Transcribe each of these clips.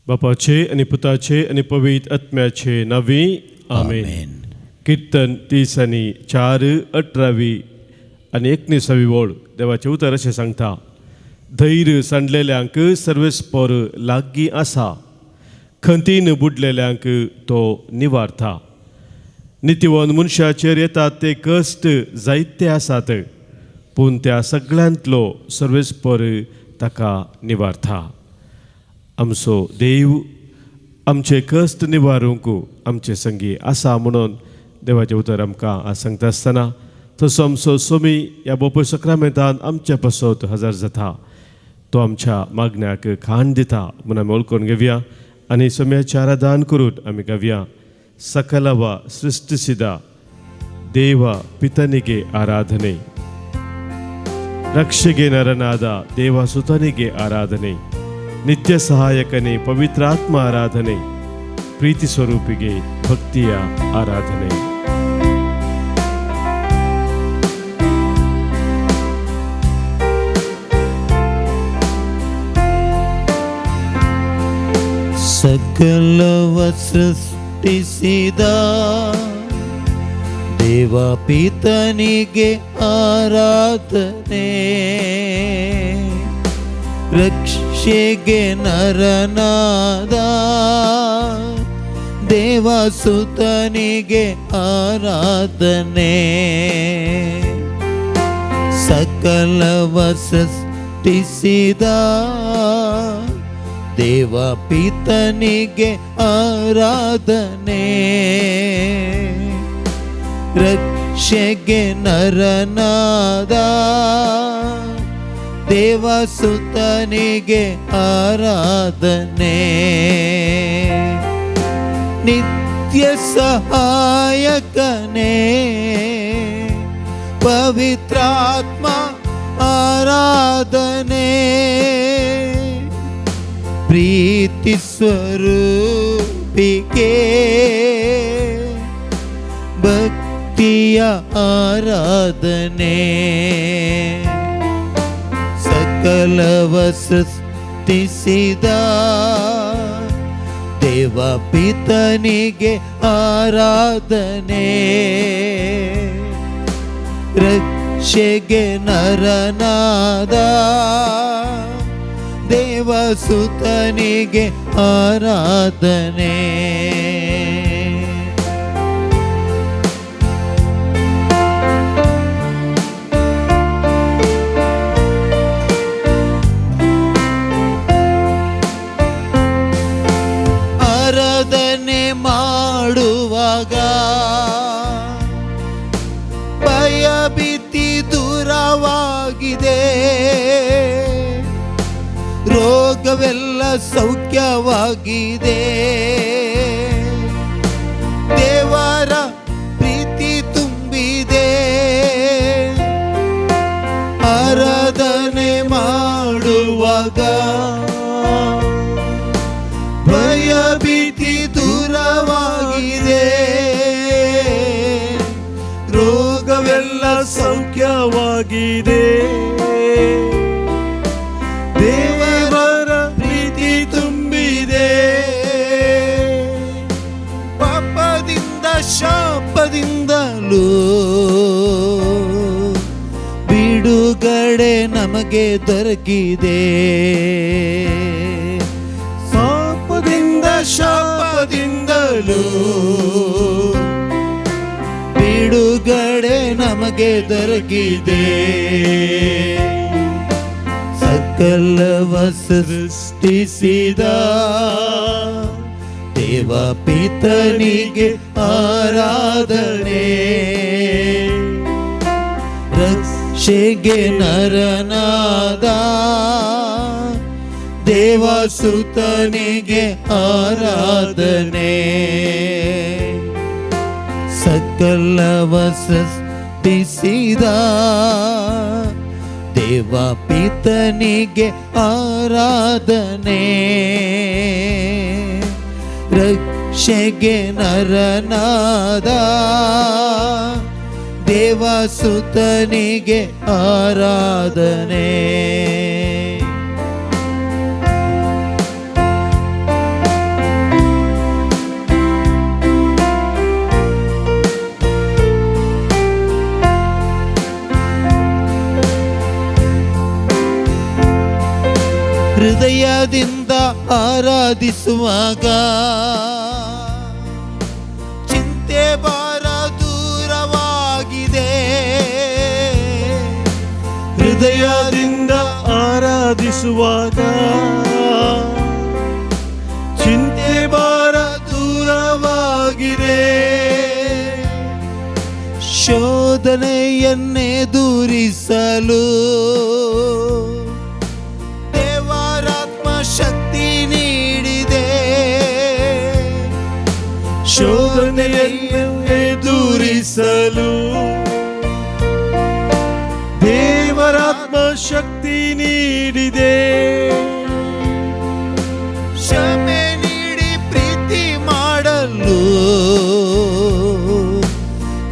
बापाचे आनी पुताचे आनी पवित्र आत्म्याचे नांवी आमेन. कीर्तन 30 आनी 4 18वी आनी 19वी ओळ देवाचें उतर अशें सांगता, धैर्य सांडलेल्यांक सर्वेस्पर लागीं आसा, खंतीन बुडलेल्यांक तो निवारता. नितीवन मनशाचेर येतात ते कश्ट जायते आसात, पूण त्या सगळ्यांतलो सर्वेस्पर ताका निवारता. आमचो देव आमचे कश्ट निवारूंक आमचे संगी आसा म्हणून देवाचें उतर आमकां आज सांगता आसतना तसो आमचो सोमी ह्या बोपय सक्रामेंतान आमच्या पासत हजर जाता, तो आमच्या मागण्याक खाण दिता म्हूण आमी वळखून घेवया आनी सोम्याचें आराधन करून आमी गावया. सकलवा सृष्टिसिदा देवा ಪಿತನಿಗೆ ಆರಾಧನೆ, ರಕ್ಷೆಗೆ ನರನಾದ ದೇವ ಸುತನಿಗೆ ಆರಾಧನೆ, ನಿತ್ಯ ಸಹಾಯಕನೇ ಪವಿತ್ರಾತ್ಮ ಆರಾಧನೆ, ಪ್ರೀತಿ ಸ್ವರೂಪಿಗೆ ಭಕ್ತಿಯ ಆರಾಧನೆ. ಸಕಲವ ಸೃಷ್ಟಿಸಿದ ದೇವ ಪಿತನಿಗೆ ಆರಾಧನೆ, ರಕ್ಷೆಗೆ ನರನಾದ ದೇವಸುತನಿಗೆ ಆರಾಧನೆ. ಸಕಲವ ಸೃಷ್ಟಿಸಿದ ದೇವ ಪಿತನಿಗೆ ಆರಾಧನೆ, ರಕ್ಷೆಗೆ ನರನಾದ ದೇವಸುತನಿಗೆ ಆರಾಧನೆ. ನಿತ್ಯ ಸಹಾಯಕನೇ ಪವಿತ್ರಾತ್ಮ ಆರಾಧನೆ, ಪ್ರೀತಿ ಸ್ವರೂಪಿಗೆ ಭಕ್ತಿಯ ಆರಾಧನೆ. ಸಕಲವ ಸೃಷ್ಟಿಸಿದ ದೇವ ಪಿತನಿಗೆ ಆರಾಧನೆ, ರಕ್ಷೆಗೆ ನರನಾದ ದೇವಸುತನಿಗೆ ಆರಾಧನೆ. ಆರಾಧನೆ ಮಾಡುವಾಗ ಭಯ ಭೀತಿ ದೂರವಾಗಿದೆ, ರೋಗವೆಲ್ಲ ಸೌಖ್ಯವಾಗಿದೆ, ದೇವರ ಪ್ರೀತಿ ತುಂಬಿದೆ. ಆರಾಧನೆ ಮಾಡುವಾಗ ಭಯ ಭೀತಿ ದೂರವಾಗಿದೆ, ರೋಗವೆಲ್ಲ ಸೌಖ್ಯವಾಗಿದೆ, ದೇವರ ಪ್ರೀತಿ ತುಂಬಿದೆ. ಪಾಪದಿಂದ ಶಾಪದಿಂದಲೂ ಬಿಡುಗಡೆ ನಮಗೆ ದೊರಕಿದೆ. ಪಾಪದಿಂದ ಶಾಪದಿಂದಲೂ ಬಿಡುಗಡೆ ನಮಗೆ ದೊರಕಿದೆ. ಸಕಲವ ಸೃಷ್ಟಿಸಿದ ದೇವ ಪಿತನಿಗೆ ಆರಾಧನೆ, ರಕ್ಷೆಗೆ ನರನಾದ ದೇವಸುತನಿಗೆ ಆರಾಧನೆ. ಸಕಲವ ಸೃಷ್ಟಿಸಿದ ದೇವ ಪಿತನಿಗೆ ಆರಾಧನೆ, ರಕ್ಷೆಗೆ ನರನಾದ ದೇವಸುತನಿಗೆ ಆರಾಧನೆ. ಹೃದಯದಿಂದ ಆರಾಧಿಸುವಾಗ ಚಿಂತೆ ಭಾರ ದೂರವಾಗಿದೆ. ಹೃದಯದಿಂದ ಆರಾಧಿಸುವಾಗ ಚಿಂತೆ ಭಾರ ದೂರವಾಗಿದೆ. ಶೋಧನೆಯನ್ನೆದುರಿಸಲು ದೇವರಾತ್ಮ ಶಕ್ತಿ ನೀಡಿದೆ. ಶೋಧನೆಯನ್ನು ಎದುರಿಸಲು ದೇವರಾತ್ಮ ಶಕ್ತಿ ನೀಡಿದೆ. ಕ್ಷಮೆ ನೀಡಿ ಪ್ರೀತಿ ಮಾಡಲು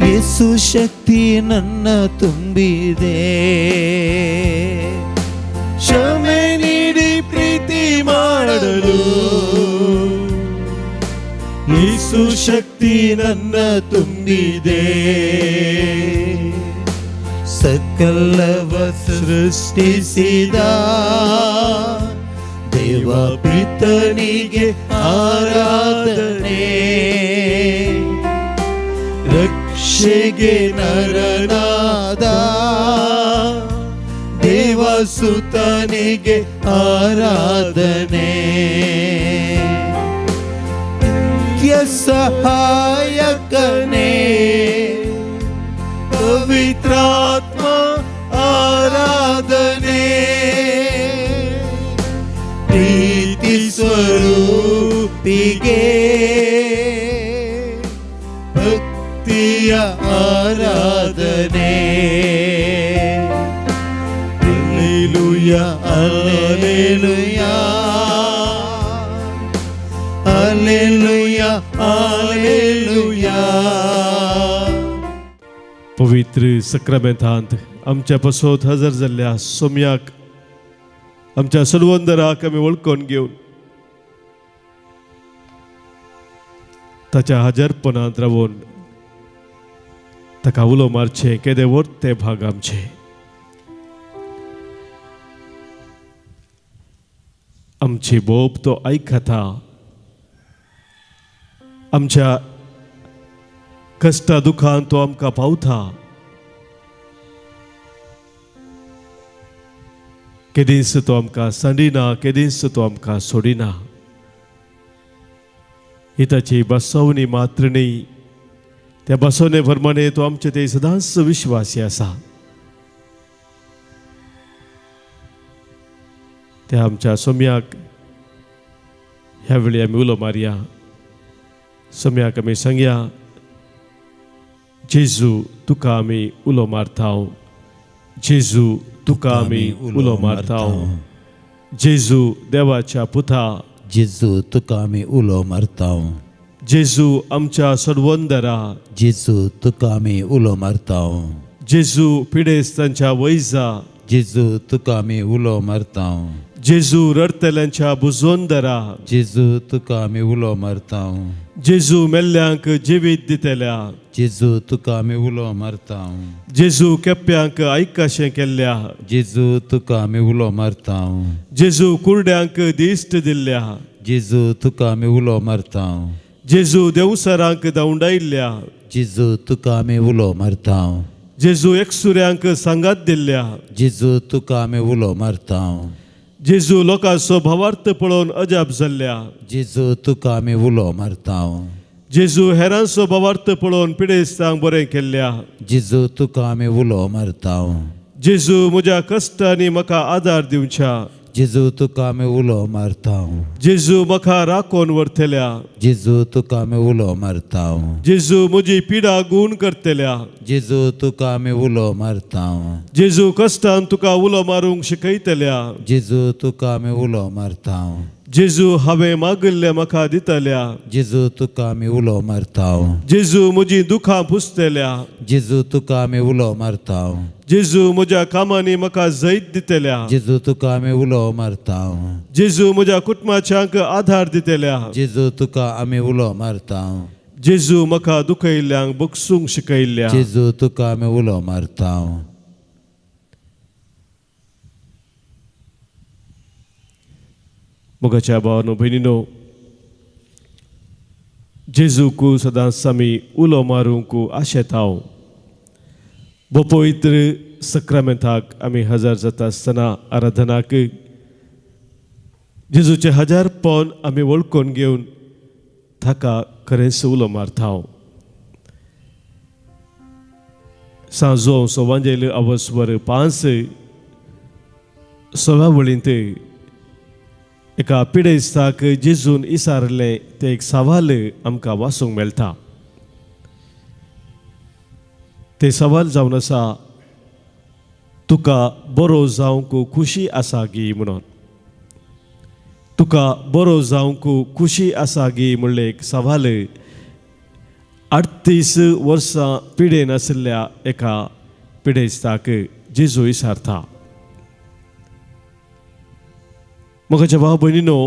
ಯೇಸು ಶಕ್ತಿ ನನ್ನ ತುಂಬಿದೆ. ಕ್ಷಮೆ ನೀಡಿ ಪ್ರೀತಿ ಮಾಡಲು ಯೇಸು ಶಕ್ತಿ ನನ್ನ ತುಂಬಿದೆ. ಸಕಲವ ಸೃಷ್ಟಿಸಿದ ದೇವ ಪಿತನಿಗೆ ಆರಾಧನೆ, ರಕ್ಷೆಗೆ ನರನಾದ ದೇವಸುತನಿಗೆ ಆರಾಧನೆ, ನಿತ್ಯ ಸಹಾಯಕನೇ ಪವಿತ್ರಾತ್ಮ ಆರಾಧನೆ, ಪ್ರೀತಿ ಸ್ವರೂಪಿಗೆ ಭಕ್ತಿಯ ಆರಾಧನೆ. Alleluia, alleluia, alleluia, alleluia. पवित्र सक्रामेंतांत आमच्या पसोत हजर जाल्ल्या सोम्याक, आमच्या सलवंदराक आमी वळखून घेवन ताच्या हजरपणांत रावून ताका उलो मारचें केदें व्हड तें भाग आमचें. आमची बोब तो आयकता, आमच्या कश्टा दुखान तो आमकां पावता. केदींच तो आमकां सांडिना, केदींच तो आमकां सोडिना. ही ताची बसवणी मात्र न्ही, त्या बसवणे प्रमाणे तो आमचे ते सदांच विश्वासी आसा. त्या आमच्या सोम्याक ह्या वेळी आमी उलो मारया, सोम्याक आमी सांगया, जेजू तुका आमी उलो मारताव, जेजू तुका आमी उलो मारताव, जेजू देवाच्या पुता, जेजू तुका आमी उलो मारताव, जेजू आमच्या सर्वंदरा, जेजू तुका आमी उलो मारताव, जेजू पिडेस्तांच्या वैजा, जेजू तुका आमी उलो मारताव, जेजू रडटल्यांच्या बुजोंदरा, जेजू तुका आमी उलो मारताव, जेजू मेल्ल्यांक जिवीत दितल्या, जेजू तुका आमी उलो मारताव, जेजू केप्यांक आयकाशें केल्ल्या, जेजू तुका आमी उलो मारताव, जेजू कुरड्यांक दिश्ट दिल्ल्या, जेजू तुका आमी उलो मारताव, जेजू देवसरांक धांवडायल्ल्या, जेजू तुका आमी उलो मारताव, जेजू एकसुऱ्यांक सांगात दिल्ल्या, जेजू तुका आमी उलो मारताव, जेजू लोकांचो भावार्थ पळोवन अजाप जाल्ल्या, जेजू तुका आमी उलो मारताव, जेजू हेरांचो भावार्थ पळोवन पिडेस्तांक बरें केल्ल्या, जेजू तुका आमी उलो मारताव, जेजू म्हज्या कश्टांनी म्हाका आदार दिवच्या, जेजू तुका आमी उलो मारताव, जेजू म्हाका राखोवन व्हरतल्या, जेजू तुका आमी उलो मारताव, जेजू म्हजी पिडा गूण करतल्या, जेजू तुका आमी उलो मारताव, जेजू कश्टान तुका उलो मारूंक शिकयतल्या, जेजू तुका आमी उलो मारताव, जेजू हांवें मागिल्लें म्हाका दितल्या, जेजू तुका आमी उलो मारताव, जेजू म्हजी दुखां पुसतल्या, जेजू तुका आमी उलो मारताव, जेजू म्हज्या कामांनी म्हाका जैत दितल्या, जेजू तुका आमी उलो मारताव, जेजू म्हज्या कुटुंबाच्यांक आधार दितल्या, जेजू तुका आमी उलो मारताव, जेजू म्हाका दुखयल्ल्यांक बगसूंक शिकयल्ल्या, जेजू तुका आमी उलो मारताव. मोगाच्या भावानो भयणीनो, जेजूक सदांच आमी उलो मारूंक आशेताव. पवित्र सक्रामेंताक आमी हजर जाता आसतना आराधनाक जेजूचे हजार पवन आमी वळखून घेवन ताका खरेंच उलो मारता. सांजो सवांजेल अवस्वर 5 सव्या वळींत एका पिडेस्ताक जेजून इसारलें तें एक सवाल आमकां वाचूंक मेळटा. तें सवाल जावन आसा, तुका बरो जावंक खुशी आसा गी म्हणून. तुका बरो जावंक खुशी आसा गी म्हणलें एक सवाल 38 वर्सां पिडेन आशिल्ल्या एका पिडेस्ताक जेजू इसारता. म्हज्या भाव भयणीनो,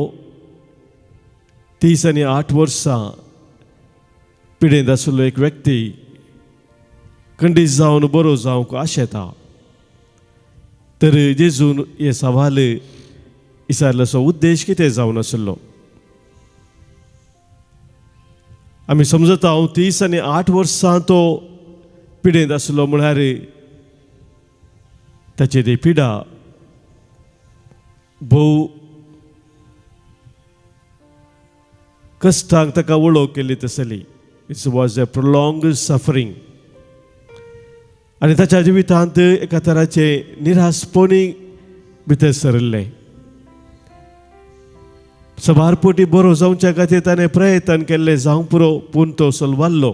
38 वर्सां पिडेंत आशिल्लो एक व्यक्ती खंडीत जावन बरो जावंक आशेता. तर जेजून हे सवाल इसारल्याचो उद्देश कितें जावन आशिल्लो आमी समजता. हांव 38 वर्सां तो पिडेंत आशिल्लो म्हळ्यार ताची ती पिडा भोव कश्टांक ताका वळख केल्ली तसली. It's was a prolong suffering. आनी ताच्या जिवितांत एका तराचें निराशपणी भितर सरिल्लें. सबार पोटी बरो जावच्या खातीर ताणें प्रयत्न केल्लें जावंक पुरो, पूण तो सलवारलो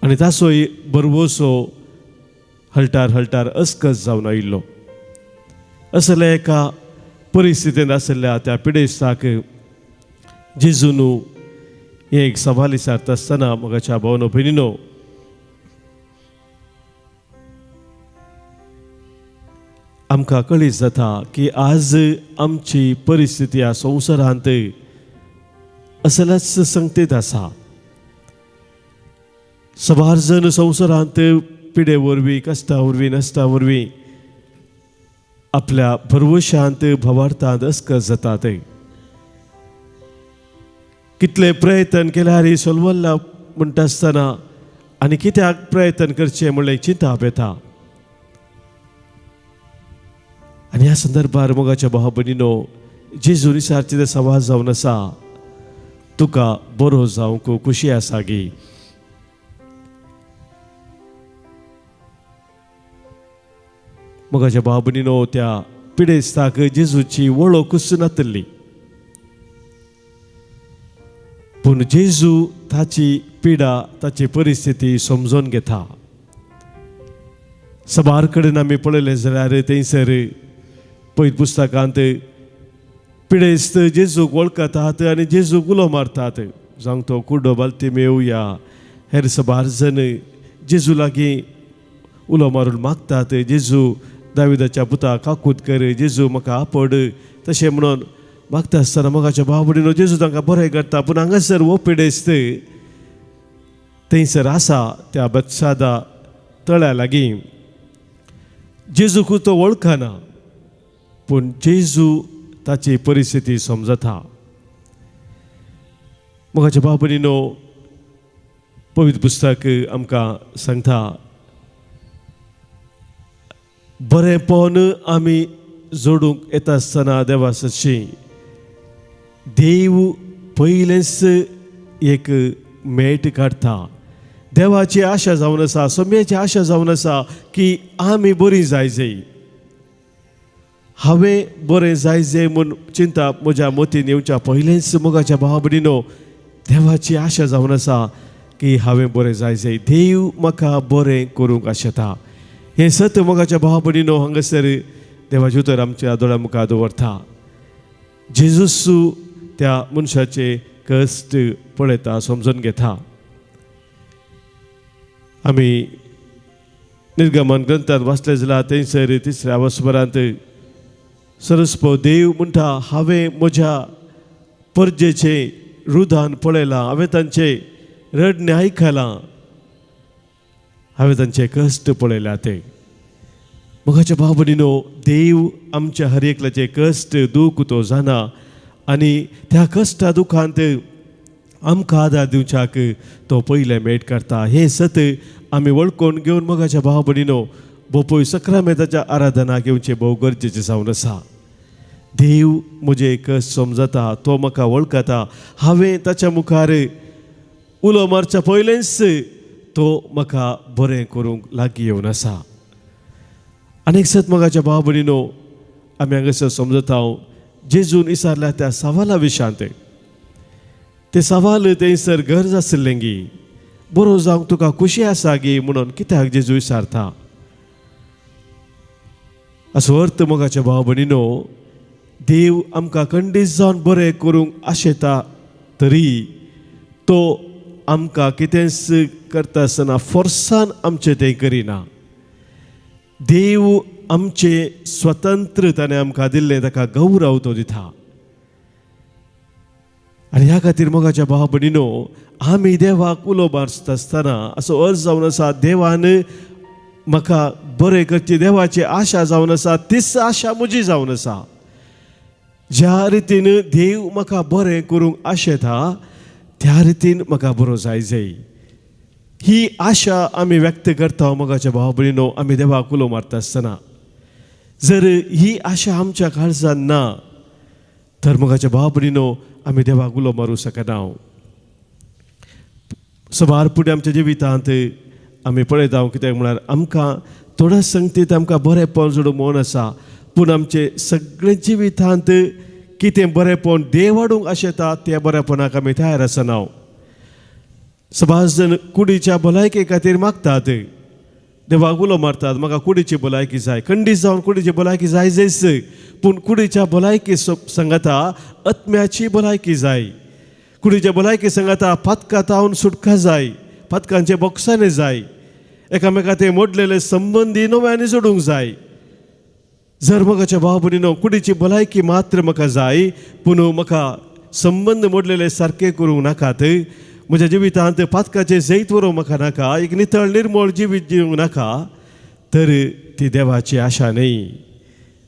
आनी ताचोय बरवसो हलटार हलटार अस्कस जावन आयिल्लो. असल्या एका परिस्थितींत आशिल्ल्या त्या पिडेस्ताक जेजून हें एक सवाल विचारता आसतना म्हज्या भावनो भयणीनो, आमकां कळीत जाता की आज आमची परिस्थिती ह्या संवसारांत असल्याच संगतीत आसा. सबार जण संवसारांत पिडे वरवीं, कश्टा वरवीं, नश्टा वरवीं आपल्या भरवशांत भवार्थांत अस्कस जातात. कितले प्रयत्न केल्यार सोलवल्ला म्हणटा आसतना आनी कित्याक प्रयत्न करचें म्हणलें चिंताप येता. आनी ह्या संदर्भार मोगाच्या भाव भयणीनो, जेजू विचारचें तें सवाल जावन आसा, तुका बरो जावंक खुशी आसा गी? मोगाच्या भाव भयणीनो, त्या पिडेस्ताक जेजूची वळखूच नातली, पूण जेजू ताची पिडा, ताची परिस्थिती समजून घेता. सबार कडेन आमी पळयलें जाल्यार थंयसर पयत पुस्तकांत पिडेस्त जेजूक वळखतात आनी जेजूक उलो मारतात. जावं तो कुड्डो बालतीमेव या हेर सबार जण जेजू लागीं उलो मारून मागतात, जेजू दाविदाच्या पुता काकूत कर, जेजू म्हाका आपड, तशें म्हणून मागता आसतना मोगाच्या भाव भयणीनो जेजू तांकां बरें करता. पूण हांगासर हो पिडेस्त थंयसर आसा त्या बत्सादा तळ्या लागीं. जेजूक तो वळखना, पूण जेजू ताची परिस्थिती समजता. मोगाच्या भाव भयणीनो, पवित्र पुस्तक आमकां सांगता, बरेंपण आमी जोडूंक येता आसतना देवा सशी देव पयलेंच एक मेट काडटा. देवाची आशा जावन आसा, सोम्याची आशा जावन आसा की आमी बरी जाय जाय. हांवें बरें जाय जाय म्हूण चिंता म्हज्या मतीन येवच्या पयलेंच मोगाच्या भाव भयणीनो देवाची आशा जावन आसा की हांवें बरें जाय जाय, देव म्हाका बरें करूंक आशेता. हें सत मोगाच्या भाव भयणीनो हांगासर देवाचें उतर आमच्या दोळ्या मुखार दवरता. जेजूस त्या मनशाचे कश्ट पळयता, समजून घेता. आमी निर्गमन ग्रंथांत वाचलें जाल्यार थंयसर 3ऱ्या वसभरांत सरस्पो देव म्हणटा, हांवें म्हज्या परजेचें रुदान पळयलां, हांवें तांचें रडणें आयकलां, हांवें तांचे कश्ट पळयल्या. ते मोगाच्या भाव भयणीनो, देव आमच्या हर एकल्याचे कश्ट दूख तो जाणा आनी त्या कश्टा दुखांत आमकां आदार दिवच्याक तो पयलें मेट करता. हें सत आमी वळखून घेवन मोगाच्या भाव भयणीनो बोपोय सक्रामेताच्या आराधना घेवचें भोव गरजेचें जावन आसा. देव म्हजें कश्ट समजता, तो म्हाका वळखता. हांवें ताच्या मुखार उलो मारच्या पयलेंच तो म्हाका बरें करूंक लागीं येवन आसा. आनी एक सत मोगाच्या भाव भयणीनो आमी हांगासर समजता जेजून विचारल्या त्या सवाला विशयांत ते सवाल थंयसर गरज आशिल्लें गी, बरो जावंक तुका खुशी आसा गी म्हणून कित्याक जेजू विचारता. असो अर्थ मोगाच्या भाव भयणीनो, देव आमकां खंडीत जावन बरें करूंक आशेता तरी तो आमकां कितेंच करता आसतना फोर्सान आमचें तें करिना. देव आमचें स्वतंत्र ताणें आमकां दिल्लें ताका गौरव तो दिता. आनी ह्या खातीर मोगाच्या भाव भयणीनो आमी देवाक उलो मारता आसतना असो अर्ज जावन आसा, देवान म्हाका बरें करची देवाची आशा जावन आसा, तीच आशा म्हजी जावन आसा. ज्या रितीन देव म्हाका बरें करूंक आशेता त्या रितीन म्हाका बरो जाय जाय ही आशा आमी व्यक्त करता. मोगाच्या भाव भयणीनो आमी देवाक उलो मारता आसतना जर ही आशा आमच्या काळजान ना तर मोगाच्या भाव भयणीनो आमी देवाक उलो मारूं शकना. सबार फुडें आमच्या जिवितांत आमी पळयता कित्याक म्हळ्यार आमकां थोड्या संगतीत आमकां बरेंपण जोडूंक मन आसा, पूण आमचे सगळे जिवितांत कितें बरेंपण देव हाडूंक आशेता त्या बरेपणाक आमी तयार आसना. सबार जण कुडीच्या भलायके खातीर मागतात, देवाक उलो मारतात म्हाका कुडीची भलायकी जाय, खंडीत जावन कुडीची भलायकी जाय जायच, पूण कुडीच्या भलायकी सांगाता आत्म्याची भलायकी जाय, कुडीच्या भलायकी सांगाता पातकां तावन सुटका जाय, पातकांचे बोक्साने जाय, एकामेका ते मोडलेले संबंदी नव्याने जोडूंक जाय. जर मोगाच्या भाव भयणीनो कुडीची भलायकी मात्र म्हाका जाय पूण म्हाका संबंद मोडलेले सारके करूंक नाकात, म्हज्या जिवितांत पातकाचें जैत व्हरूंक म्हाका नाका, एक नितळ निर्मळ जिवीत जिवंक नाका, तर ती देवाची आशा न्हय.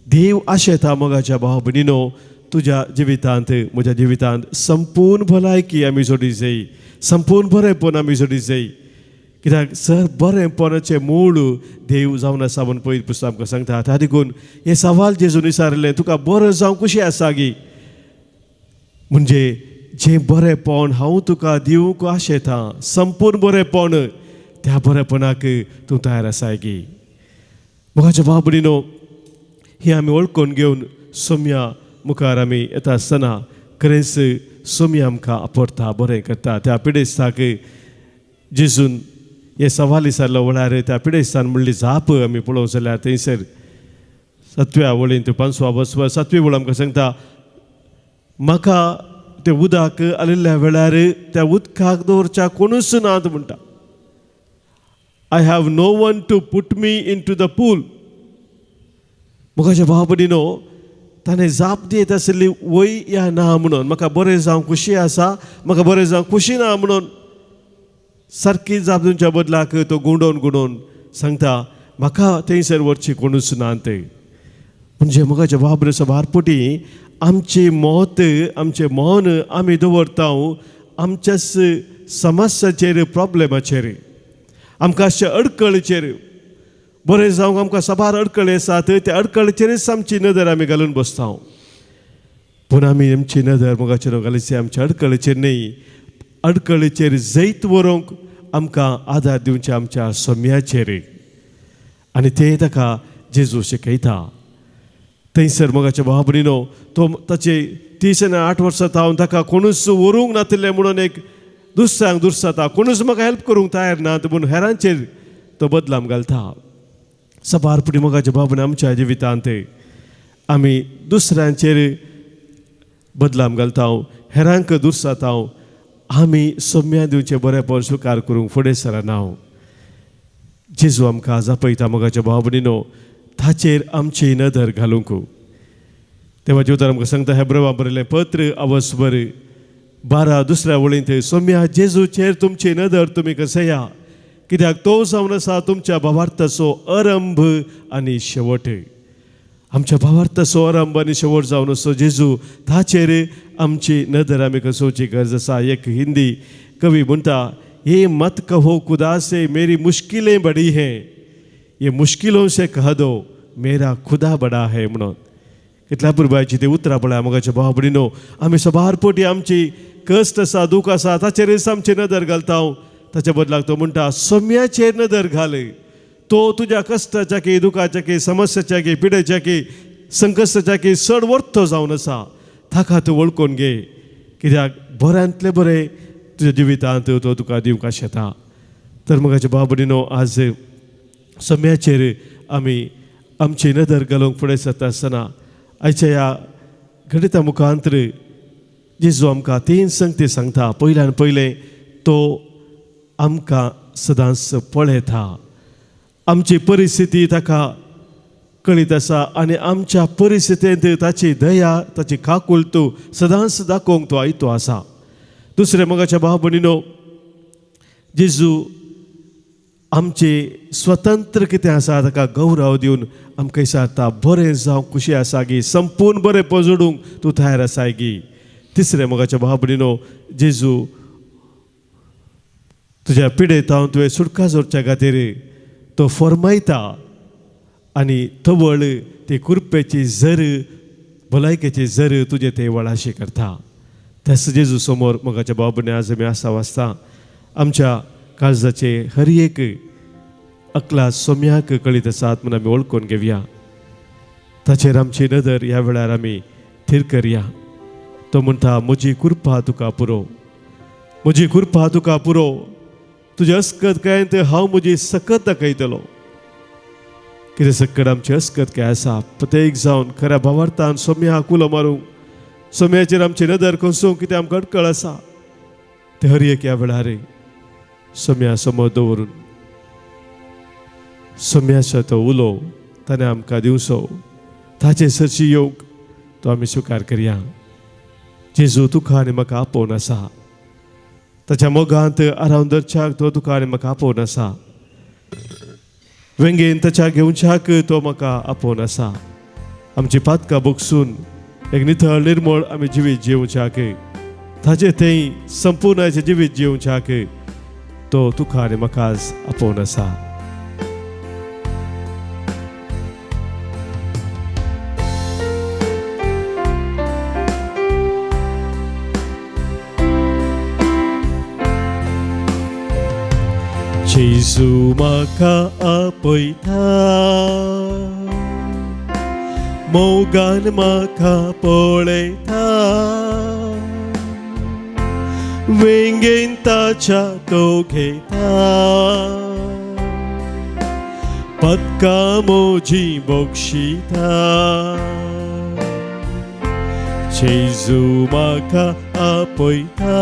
देव आशेता मोगाच्या भाव भयणीनो तुज्या जिवितांत म्हज्या जिवितांत संपूर्ण भलायकी आमी जोडी जाय, संपूर्ण बरेंपण आमी जोडी जाय. कित्याक सर बरेंपणाचें मूळ देव जावन आसा म्हूण पयलीं पुस्तक आमकां सांगता. त्या देखून हें सवाल जेजून विचारिल्लें तुका बरें जावंक खुशी आसा गी, म्हणजे जें बरेंपण हांव तुका दिवंक आशेता संपूर्ण बरेंपण त्या बरेंपणाक तूं तयार आसाय गी. मोगाच्या भाव भयणीनो ही आमी वळखून घेवन सोम्या मुखार आमी येता आसतना खरेंच सोम्या आमकां आपडटा, बरें करता. त्या पिडेस्ताक जेजून हें सवाल विचारलो म्हळ्यार त्या पिडेस्तान म्हणली जाप आमी पळोवंक जाल्यार थंयसर सातव्या वळींत पांचवा वसवा सातवी वळ आमकां सांगता, म्हाका तें उदक आयिल्ल्या वेळार त्या उदकाक दवरच्या कोणूच नात म्हणटा. I have no one to put me into the pool. मोगाच्या भाव भयणीनो ताणें जाप दियत आशिल्ली वय या ना म्हणून, म्हाका बरें जावंक खुशी आसा, म्हाका बरें जावंक खुशी ना म्हणून सारकी जाप दिवच्या बदलाक तो गुंडोवन गुंडोवन सांगता म्हाका थंयसर व्हरची कोणूच ना ते. म्हणजे मोगाच्या भाव भयणीनो सबार पटी आमची मत आमचें मन आमी दवरता आमच्याच समस्याचेर, प्रॉब्लेमाचेर, आमकां अशे अडकळीचेर. बरें जावंक आमकां साबार अडकळी आसात, त्या अडकळीचेरच आमची नदर आमी घालून बसता. पूण आमी आमची नदर मोगाचेर घालीची आमच्या अडकळीचेर न्हय, अडकळीचेर जैत व्हरूंक आमकां आदार दिवचे आमच्या सम्याचेर. आनी ते ताका जेजू शिकयता. थंयसर मोगाच्या भाव भयणीनो तो ताचे 30 आनी 8 वर्सां तावन ताका कोणूच व्हरूंक नातिल्लें म्हणून एक दुसऱ्यांक दुरसाता, कोणूच म्हाका हेल्प करूंक तयार ना म्हणून हेरांचेर तो बदलाम घालता. सबार पुडी मोगाच्या भाव भयणी आमच्या जिवितांत आमी दुसऱ्यांचेर बदलाम घालता, हेरांक दुरसाता, आमी सम्या दिवचें बरेंपण स्विकार करूंक फुडें सरना. जेजू आमकां जापयता मोगाच्या भाव भयणीनो ताचेर आमची नदर घालूंक. तेव्हा जेवतार आमकां सांगता हेब्रवा बरयलें पत्र अवस्वर 12 दुसऱ्या वळींत, सोम्या जेजूचेर तुमची नदर तुमी कसया, कित्याक तो जावन आसा तुमच्या भावार्थाचो आरंभ आनी शेवट. आमच्या भावार्थाचो आरंभ आनी शेवट जावन आसो जेजू, ताचेर आमची नदर आमी कसोवची गरज आसा. एक हिंदी कवी म्हणटा, ये मत कहो खुदा से मेरी मुश्किलें बड़ी हैं, ये मुश्किलों से कह दो मेरा खुदा बडा है म्हणून. कितल्या पुरबायची ती उतरां पळय मोगाच्या भाव भयणीनो. आमी सबार पटी आमची कश्ट आसा, दूख आसा, ताचेरच आमची नदर घालता. ताच्या बदलाक तो म्हणटा, सोम्याचेर नदर घाल, तो तुज्या कश्टाच्या की दुखाच्या की समस्याच्या की पिडेच्या की संकश्टाच्या की चड वर्तो जावन आसा. ताका तूं वळखून घे, कित्याक बऱ्यांतलें बरें तुज्या जिवितांत तो तुका दिवंक आशेता. तर मोगाच्या भाव भयणीनो, आज सम्याचेर आमी आमची नदर घालूंक फुडें सरता आसतना आयच्या ह्या घडिता मुखांतर जेजू आमकां तीन संगती सांगता. पयल्यान पयलें, तो आमकां सदांच पळयता, आमची परिस्थिती ताका कळीत आसा आनी आमच्या परिस्थितींत ताची दया, ताची काकूळत सदांच दाखोवंक तो आयतो आसा. दुसरें मोगाच्या भाव भयणीनो, जेजू आमचे स्वतंत्र कितें आसा ताका गौरव दिवन आमकां विचारता, बरें जावं खुशी आसा गी, संपूर्ण बरें पजडूंक तूं तयार आसाय गी. तिसरें मोगाच्या भाव भयणीनो, जेजू तुज्या पिडेतावन तुवें सुटका जोडच्या खातीर तो फरमायता आनी तवळ ती कुरपेची झर, भलायकेची झर तुजे ते वळाशी करता. त्याच जेजू समोर मोगाच्या भाव भयणी आज आमी आसा वाचता, आमच्या काळजाचे हर एक अकला सोम्याक कळीत आसात म्हूण आमी वळखून घेवया. ताचेर आमची नदर ह्या वेळार आमी थीर करया. तो म्हणटा, म्हजी कृपा तुका पुरो, म्हजी कृपा तुका पुरो, तुजे अस्कत काय ते हांव म्हजी सकत दाखयतलो. कितें सकट आमची अस्कत काय आसा, प्रत्येक जावन खऱ्या भावार्थान सोम्याक उलो मारूंक, सोम्याचेर आमची नदर कसोवंक कितें आमकां अडकळ आसा ते हर एक ह्या वेळार सोम्या समोर दवरून सोम्याचो तो उलो ताणें आमकां दिवचो, ताचे सरशी येवंक तो आमी स्विकार करया. जेजू तुका आनी म्हाका आपोवन आसा, ताच्या मोगांत आरावन धरच्याक तो तुका आनी म्हाका आपोवन आसा, वेंगेन ताच्या घेवच्याक तो म्हाका आपोवन आसा. आमची पातकां बगसून एक नितळ निर्मळ आमी जिवीत जिवच्याक, ताचे थंय संपूर्ण जिवीत जिवच्याक तो तुका आनी म्हाका आज आपोवन आसा. जेजू म्हाका आपयता, मोगान म्हाका पळयता, वेंगेन ताच्या तो घेता, पदकां म्हजी बक्षिता. जेजू म्हाका आपयता,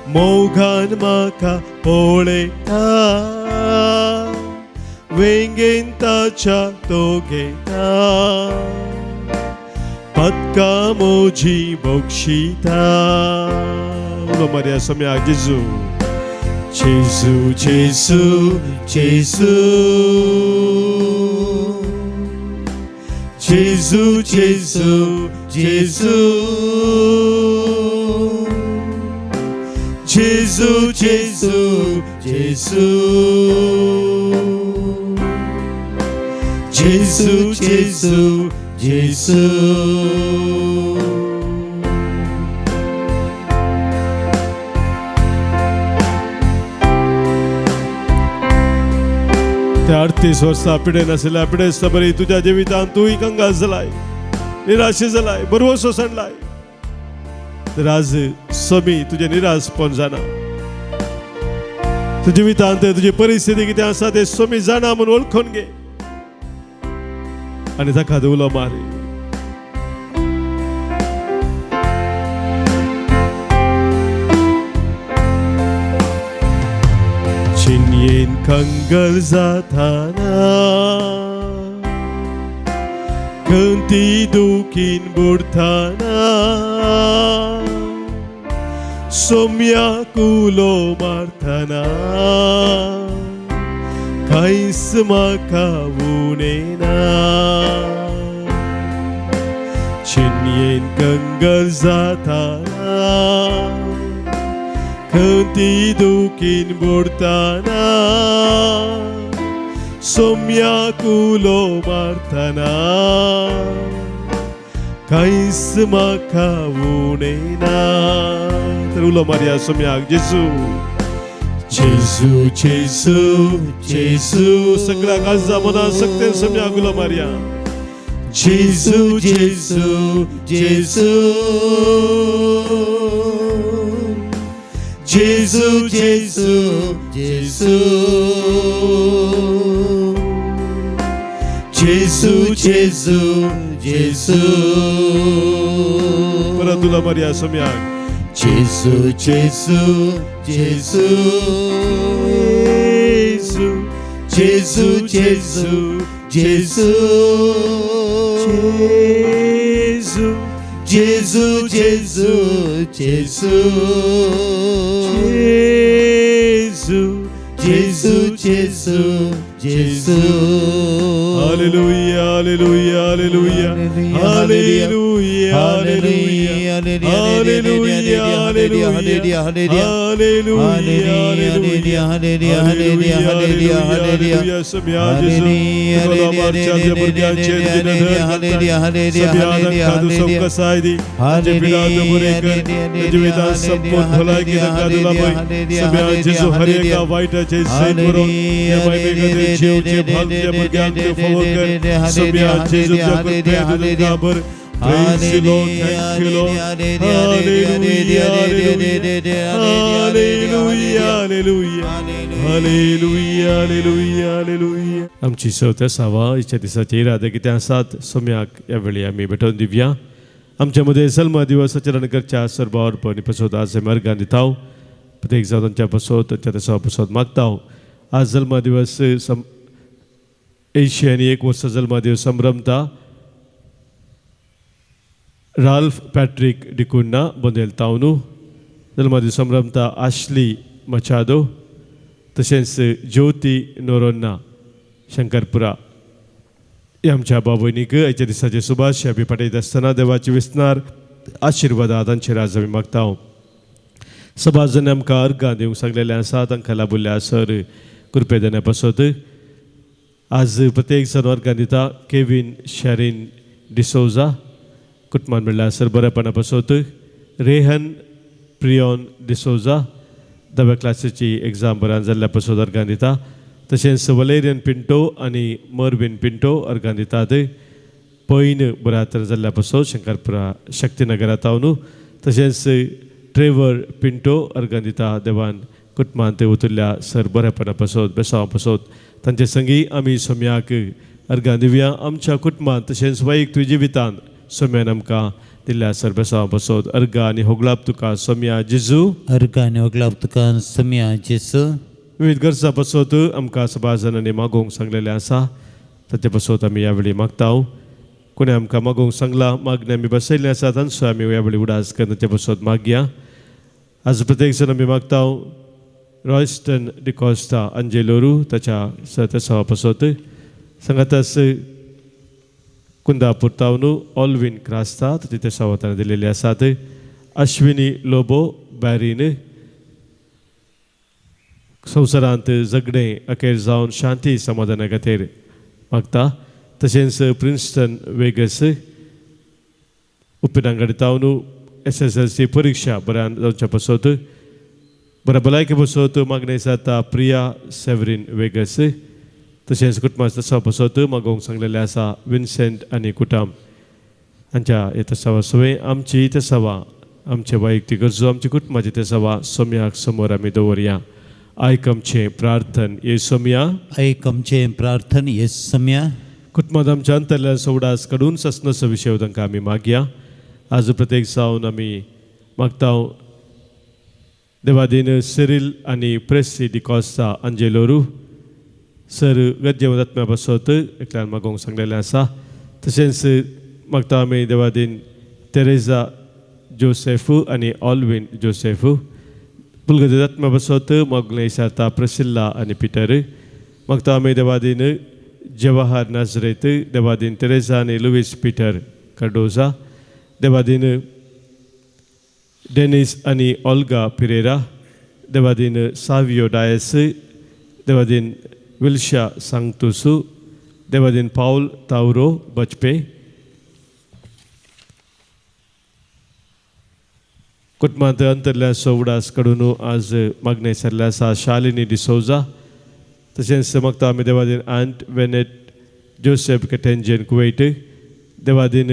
मोगान म्हाका पळयता, वेंगेन ताच्या तो घेता, पदकां म्हजी बक्षिता. उलो मारया सोम्याक, जेजू जेजू जेजू जेजू जेजू जेजू जेजू जेजू जेजू जेजू जेजू जेजू जेजू. त्या 38 वर्सां पिडेन आशिल्ल्या पिडेस्त बरी तुज्या जिवितांत तूंय कंगाल जालाय, निराशे जालाय, बरवसो सांडलाय. तर आज समी तुजें निराशपण जाणा, तुज्या जिवितांत तुजी परिस्थिती कितें आसा ते समी जाणा म्हूण वळखून घे आनी ताका उलो मार. चिन्येन कंगल जाताना, खंती दुखीन बुडताना, सोम्याक उलो मारतना कांयच म्हाका उणें ना चिन्येन कंगल जाताना खंती दुखीन बुडताना सोम्याक उलो मारतना कांयच म्हाका उणें ना. तर उलो मारया सोम्याक जेजू जेजू जेजू जेजू सगळ्या काळजा मना सक्तेन सोम्याक उलो मारया जेजू जेजू जेजू जेजू जेजू जेजू जेजू जेजू जेजू परत उलो मारया सोम्याक जेजू जेजू जेजू जेजू जेजू जेजू जेजू जेजू जेजू जेजू जेजू जेजू जेजू जेजू जेजू. Hallelujah, hallelujah, hallelujah, hallelujah, hallelujah, hallelujah, hallelujah, hallelujah, hallelujah, hallelujah. Saumya जेजू तुका मारच्या तुज्या भुरग्यांचेर तुजी नदर घालता. सोम्या तांकां तूं सवकसाय दी, तांचे पिडा तूं बरें कर, तांच्या जिवितांत संपूर्ण भलायकी तांकां तूं लाभय. सोम्या जेजू हर एका वायटाचेर सैत बरोवन ह्या मायबे खातीर जेवचे भाग तुज्या भुरग्यांक तूं फावो कर. सोम्या जेजू तुज्या कृपेन तूं तांकां भर. Praise you, Lord. Thank you, Lord. Hallelujah, hallelujah, hallelujah, hallelujah, hallelujah, hallelujah, hallelujah. आमची चवथ्या सावा इच्छा दिसाचे इरादे कितें आसात सोम्याक ह्या वेळी आमी भेटोवन दिवया. आमच्या मदें जल्म दिवस आचरण करच्या सर्वावर पण पसोत आज आमी अर्गां दिता. प्रत्येक जावन तांच्या पसोत तांच्या तसो पसोत मागता. आज जल्म दिवस 81 वर्सां जल्म दिवस संभ्रमता राल्फ पॅट्रिक डिकुन्ना बोंदेल तावनू. जल्मदिवस संभ्रमता आशली मचादो तशेंच ज्योती नोरोन्ना शंकरपुरा. ह्या आमच्या बाबयनीक आयच्या दिसाचे सुभाष आमी पाठयता आसतना देवाचे विस्नार आशिर्वादा तांचेर आज आमी मागता. सभाजन आमकां अर्गां दिवंक सांगलेलें आसा तांकां लाभुल्ल्या सर कृपे देण्या पासत आज प्रत्येक जण अर्गां दिता. केवीन शॅरीन डिसोजा कुटुंबान म्हणल्यार सर बरेपणा पासत रेहन प्रियोन डिसोजा दव्या क्लासीची एग्जाम बऱ्यान जाल्ल्या पासत अर्गां दिता. तशेंच वलेरियन पिंटो आनी मर्विन पिंटो अर्गां दितात. पैन बऱ्या जाल्ल्या पासत शंकरपुरा शक्तीनगरांत न्हू. तशेंच ट्रेवर पिंटो अर्गां दिता. देवान कुटुंबांत उतरल्या सर बरेपणा पासत बेसांवा पासत तांचे संगी आमी सोम्याक अर्गां दिवया. आमच्या कुटुंबांत तशेंच वैयक्तीक जिवितांत सोम्यान आमकां दिल्ल्या सर बेसांवा पासत अर्गां आनी होगळाप तुका सोम्या जेजू. अर्गां आनी होगळाप तुका सोम्या जेजू. विविध गरजां पासत आमकां सभाजनांनी मागोवंक सांगलेलें आसा ताचे पासत आमी ह्या वेळी मागता. कोणें आमकां मागोवंक सांगलां मागणें आमी बसयल्लें आसा तांचो आमी ह्या वेळी उडास करून ताचे पासत मागया. आज प्रत्येक जण आमी मागता. रॉयस्टन डिकॉस्ता अंजेलोरू ताच्या तसा पासत सांगातास कुंदापूर तावनू ऑलविन क्रास्ता ताची ते सावतान दिलेली आसात. अश्विनी लोबो बॅरीन संवसारांत झगडें अखेर जावन शांती समाधाना खातीर मागता. तशेंच प्रिन्स्टन वेगस उपिनांगडी तावनू SSLC परिक्षा बऱ्यान जावच्या पासत बऱ्या भलायके पासत मागणें जाता प्रिया सेवरीन वेगस. तशेंच कुटुंबाच्या तसा पासत मागोवंक सांगलेलें आसा विन्सेंट आनी कुटाम हांच्या हे तसावा सवय आमची तसावा आमचे वैयक्तीक गरजो आमची कुटुंबाची तसावा सोम्याक समोर आमी दवरया. आयक आमचें प्रार्थन ये सोम्या. आयक आमचें प्रार्थन ये सोम्या. कुटुंबांत आमच्या अंतरल्यान सोवडास काडून ससनसो विशय तांकां आमी मागया. आज प्रत्येक जावन आमी मागता. देवादीन सिरील आनी प्रेसी डिकॉस्ता अंजेलोरू सर गद्य आत्म्या पासत एकल्यान मागोवंक सांगलेलें आसा. तशेंच मागता आमी देवादीन तेरेजा जोसेफ आनी ऑलविन जोसेफ. पुलगत आत्म्या बसत मागणें विचारता प्रसिल्ला आनी पिटर. मागता आमी देवादीन जवाहर नाजरेत, देवादीन तेरेजा आनी लुवीस पिटर कार्डोजा, देवादीन डेनिस आनी ओल्गा पिरेरा, देवादीन सावियो डायस, देवादीन विल्शा सांगतुसू, देवादीन पावल तावरो बचपे. कुटुंबांत अंतरल्या उडास कडून आज मागणें सरल्या आसा शालिनी डिसोजा. तशेंच मागता आमी देवादीन आंट वेनेट जोसेफ कटेंजन कुवैट, देवादीन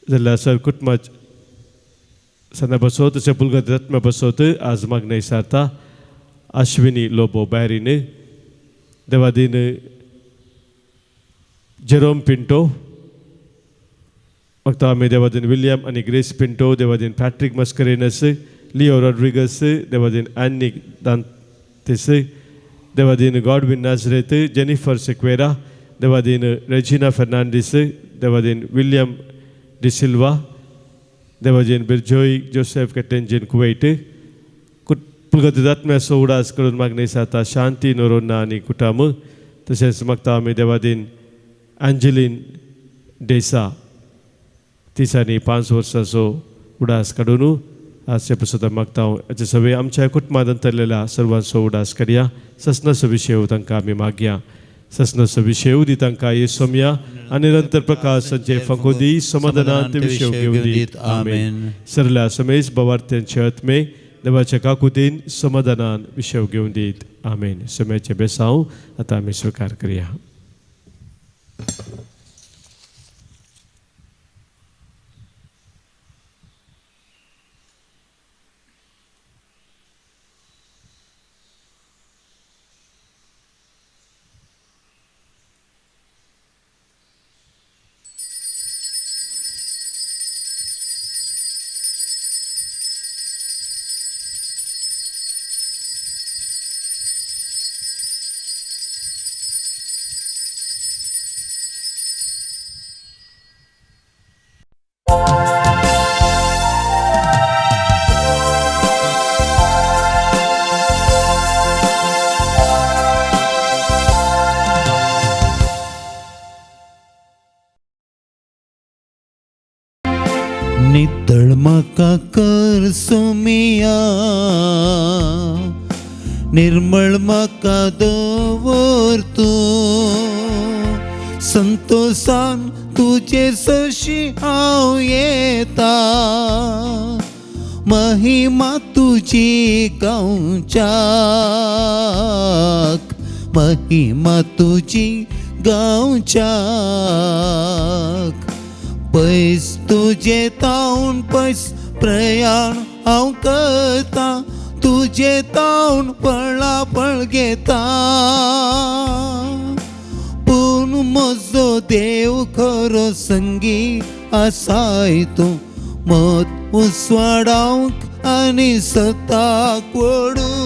जाल्यार सर कुटुंबा सना बसोत तशें पुलगत रत्न बसोत आज मागणें सारता अश्विनी लोबो बॅरीन, देवादीन जेरोम पिंटो. मागता आमी देवादीन विलियम आनी ग्रेस पिंटो, देवादीन पॅट्रीक मस्करेनस, लिओ रॉड्रिगस, देवादीन आन्निक दांतेस, देवादीन गॉडविन नाजरेत, जेनिफर सिक्वेरा, देवादीन रेजिना फेर्नांडीस, देवादीन विलियम डिसिल्वा, देवादीन बिरजोय जोसेफ कटेंजीन कुवैट. पुलगत आत्म्याचो उडास करून मागणी जाता शांती नोरोन्ना आनी कुटाम. तशेंच मागता आमी देवादीन आंजलीन डेसा 35 वर्सांचो उडास काडून आज पसत मागता. हाचे सगळे आमच्या कुटुंबांत अंतरलेल्या सर्वांचो उडास करया. ससनाचो विशय तांकां आमी मागया. ससनाचो विशय दी तांकां ये सोमया आनी निरंतर प्रकाश संचे फांको दी समाधानान ते विशय घेवन दीत. आमेन. सरल्या समेज बवार्त्यांचे आत्मे देवाच्या काकुतीन समाधानान विशय घेवन दीत. आमेन. सम्याचे बेसांव आतां आमी स्विकार करया. नितळ म्हाका कर सोमिया, निर्मळ म्हाका दवर तूं, संतोसान तुजे सशी हांव येता, महिमा तुजी गावच्याक, महिमा तुजी गावच्याक. पयस तुजे तावन पयस प्रयाण हांव करता, तुजे तावन पळापळ घेता, पूण म्हजो देव खरो संगी आसाय तूं, मत उसवाडावंक आनी सताक वडूं.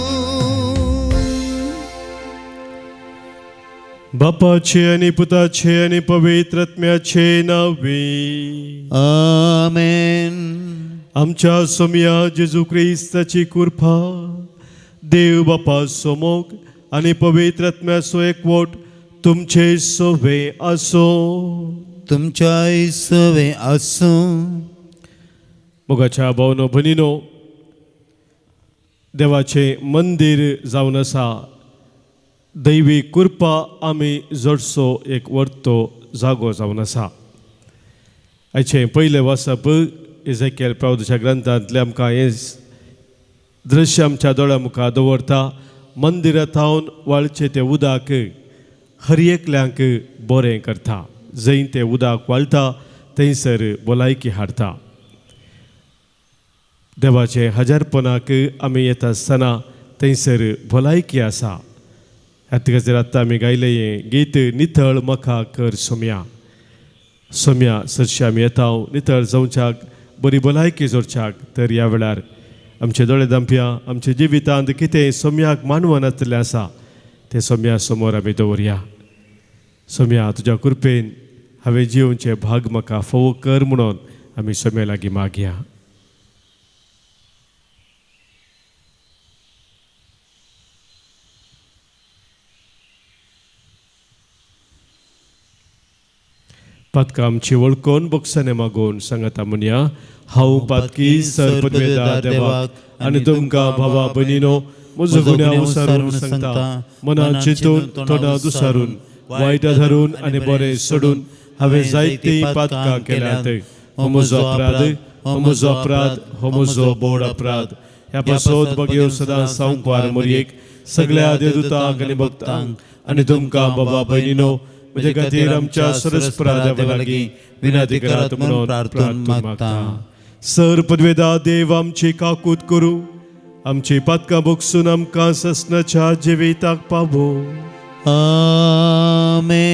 बापाचे आनी पुताचे आनी पवित्र आत्म्याचे नावे. आमेन. आमच्या सोमया जेजू क्रिस्ताची कृपा, देव बापाचो मोग आनी पवित्र आत्म्याचो एकवट तुमचे सोवे आसूं. तुमच्याय सोवे आसूं. मोगाच्या भावनो भयणीनो, देवाचें मंदीर जावन आसा दैवी कृपा आमी जोडचो एक वर्तो जागो जावन आसा. आयचें पयलें वाचप इजेकेल प्रावदच्या ग्रंथांतलें आमकां हें दृश्य आमच्या दोळ्या मुखार दवरता. मंदिरा थावन वाळचें तें उदक हर एकल्यांक बरें करता. जंय तें उदक वाळटा थंयसर भलायकी हाडटा. देवाचें हजारपणाक आमी येता आसतना थंयसर भलायकी आसा. ह्या खातीर आतां आमी गायलें हें गीत नितळ म्हाका कर सोम्या. सोम्या सरशी आमी येता नितळ जावच्याक, बरी भलायकी जोडच्याक. तर ह्या वेळार आमचे दोळे दांपया, आमच्या जिवितांत कितें सोम्याक मानवनातलें आसा तें सोम्या समोर आमी दवरया. सोम्या तुज्या कृपेन हांवें जिवनचें भाग म्हाका फोव कर म्हणून आमी समय लागीं मागया. पातकां आमची वळखून बोगसाने मागून सांगाता म्हणया. हांव पातकी सरपदवेदार देवाक आनी तुमकां भावा भयणीनो म्हजो गुन्यांव सारून सांगता. मनान चिंतून तोंडा दुसारून वायट धरून आनी बरें सोडून हांवें जायतीं पातकां केल्यांत. हो म्हजो अपराध, हो म्हजो अपराध, हो म्हजो बोड अपराध. ह्या पासत बगेव सदां सांकवार मोरयेक सगळ्या देवदूतांक आनी भक्तांक आनी तुमकां बाबा भयणीनो म्हजे खातीर आमच्या सरस्परा देवा लागीं विनंती करात म्हणून प्रार्थून मागता. सर पदवेदा देव आमची काकूत करूं, आमची पातकां भोगसून आमकां ससनाच्या जिविताक पावो. आमेन.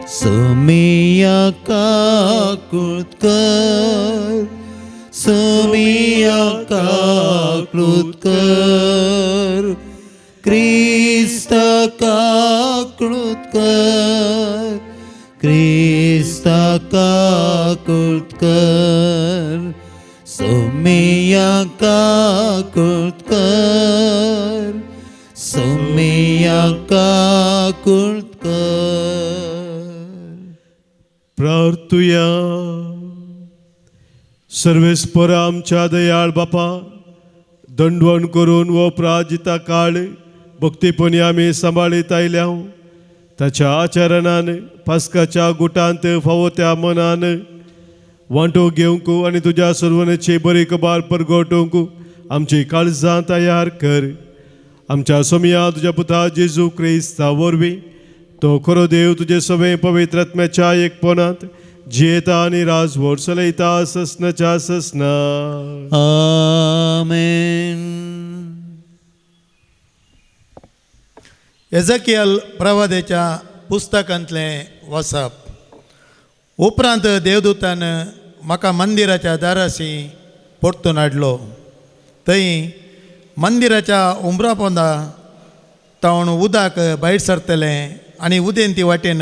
सोमिया काकूत कर, सोमिया काकूत कर, क्रिस्ता काकूत कर, क्रिस्ता काकूत कर, सोमिया काकूत कर, सोमिया काकूत कर. प्रार्थुया. सर्वेस्पर आमच्या दयाळ बापा, दंडवण करून वो प्राजिता काळ भक्तीपणी आमी सांबाळीत आयल्या. ताच्या आचरणान पास्काच्या गुटांत फावो त्या मनान वांटो घेवंक आनी तुज्या सर्वनेची बरी कबार परगटोवंक आमची काळजां तयार कर. आमच्या सोमया तुज्या पुता जेजू क्रिस्ता वरवीं तो खरो देव तुजे सगळे पवित्र आत्म्याच्या एकपणांत जियेता आनी राजवट चलयता ससनाच्या ससना. आमेन. एजकियल प्रवादेच्या पुस्तकांतलें वसप. उपरांत देवदूतान म्हाका मंदिराच्या दाराशी परतून हाडलो. थंय मंदिराच्या उमरा पोंदा तावन उदक भायर सरतलें आनी उदेंती वाटेन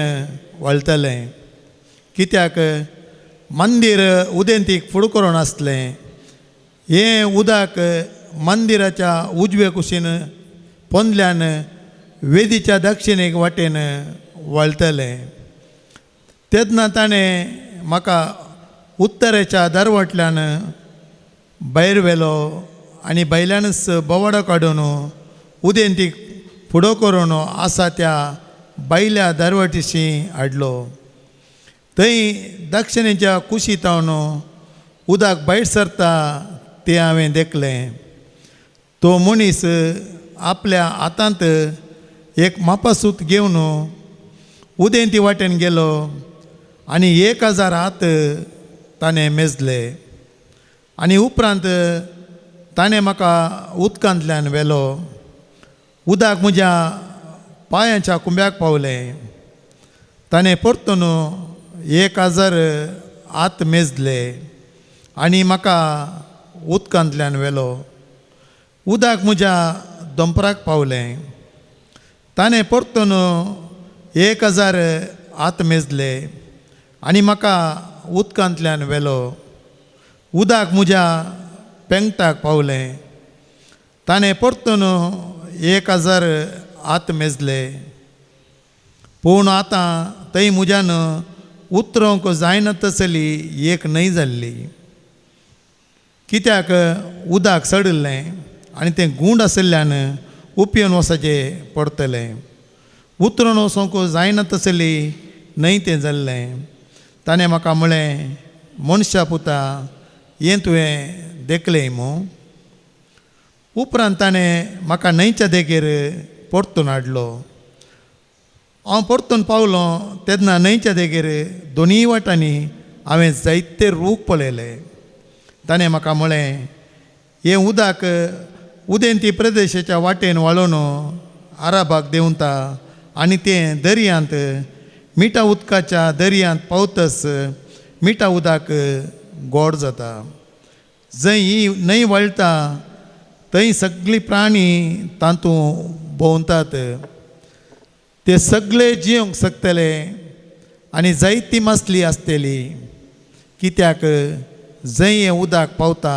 वळटलें. कित्याक मंदीर उदेंतीक फुडें करून आसलें. हें उदक मंदिराच्या उजवे कुशीन पोंदल्यान वेदीच्या दक्षिणेक वाटेन वळटलें. तेन्ना ताणें म्हाका उत्तरेच्या दरवटल्यान भायर व्हेलो आनी भायल्यानच बोवाडो काडून उदेंतीक फुडो करून आसा त्या भायल्या दरवटीशी हाडलो. थंय दक्षिणेच्या कुशीत हांव उदक भायर सरता तें हांवें देखलें. तो मनीस आपल्या हातांत एक मापासूत घेवन उदेंती वाटेन गेलो आनी 1000 हात ताणें मेजले आनी उपरांत ताणें म्हाका उदकांतल्यान व्हेलो. उदक म्हज्या पांयांच्या कुंब्याक पावलें. ताणें परतून 1000 हात मेजले आनी म्हाका उदकांतल्यान व्हेलो. उदक म्हज्या दोंपराक पावलें. ताणें परतून 1000 हात मेजले आनी म्हाका उदकांतल्यान व्हेलो. उदक म्हज्या पेंगटाक पावलें. ताणें परतून 1000 हात मेजले. पूण आतां थंय म्हज्यान उतरोवंक जायना तसली एक न्हंय जाल्ली. कित्याक उदक सडिल्लें आनी तें गूंड आशिल्ल्यान उपयोन वचचें पडटलें. उतरून वचोंक जायना तसली न्हंय तें जाल्लें. ताणें म्हाका म्हळें, मनशा पुता, हें तुवें देखलें मू? उपरांत ताणें म्हाका न्हंयच्या देगेर परतून हाडलो. हांव परतून पावलो तेन्ना न्हंयच्या देगेर दोनूय वाटांनी हांवें जायते रूख पळयले. ताणें म्हाका म्हळें, हें उदक उदेंती प्रदेशाच्या वाटेन वाळोवन आराबाक देंवता आनी तें दर्यांत मिठा उदकाच्या दर्यांत पावतच मिठा उदक गोड जाता. जंय ही न्हंय वळटा थंय सगळीं प्राणी तातूंत भोंवतात. ते सगळे जियोंक शकतले आनी जायती मासली आसतली. कित्याक जंय हें उदक पावता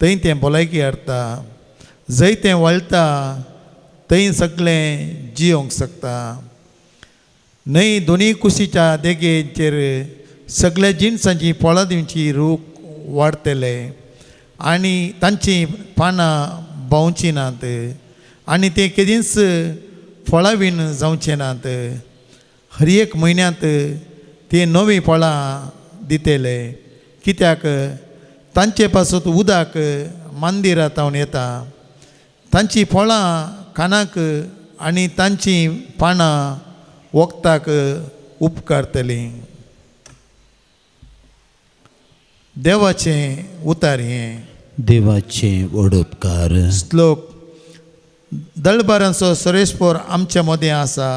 थंय तें भलायकी हाडटा, जंय तें वळटा थंय सगळें जियोंक शकता. न्हंय दोनी कुशीच्या देगेचेर सगळ्या जिनसांची फळां दिवची रूख वाडटले आनी तांचीं पानां बावचीं नात आनी ते केदींच फळां बीन जावचें नात. हर एक म्हयन्यांत ते नवीं फळां दितले, कित्याक तांचे पासत उदक मंदिरां तावन येता. तांचीं फळां खाणाक आनी तांचीं पानां वखदाक उपकारतलीं. देवाचें उतार हें. देवाचें व्हड उपकार. श्लोक. दळबारांचो सरेस्पोर आमच्या मदें आसा,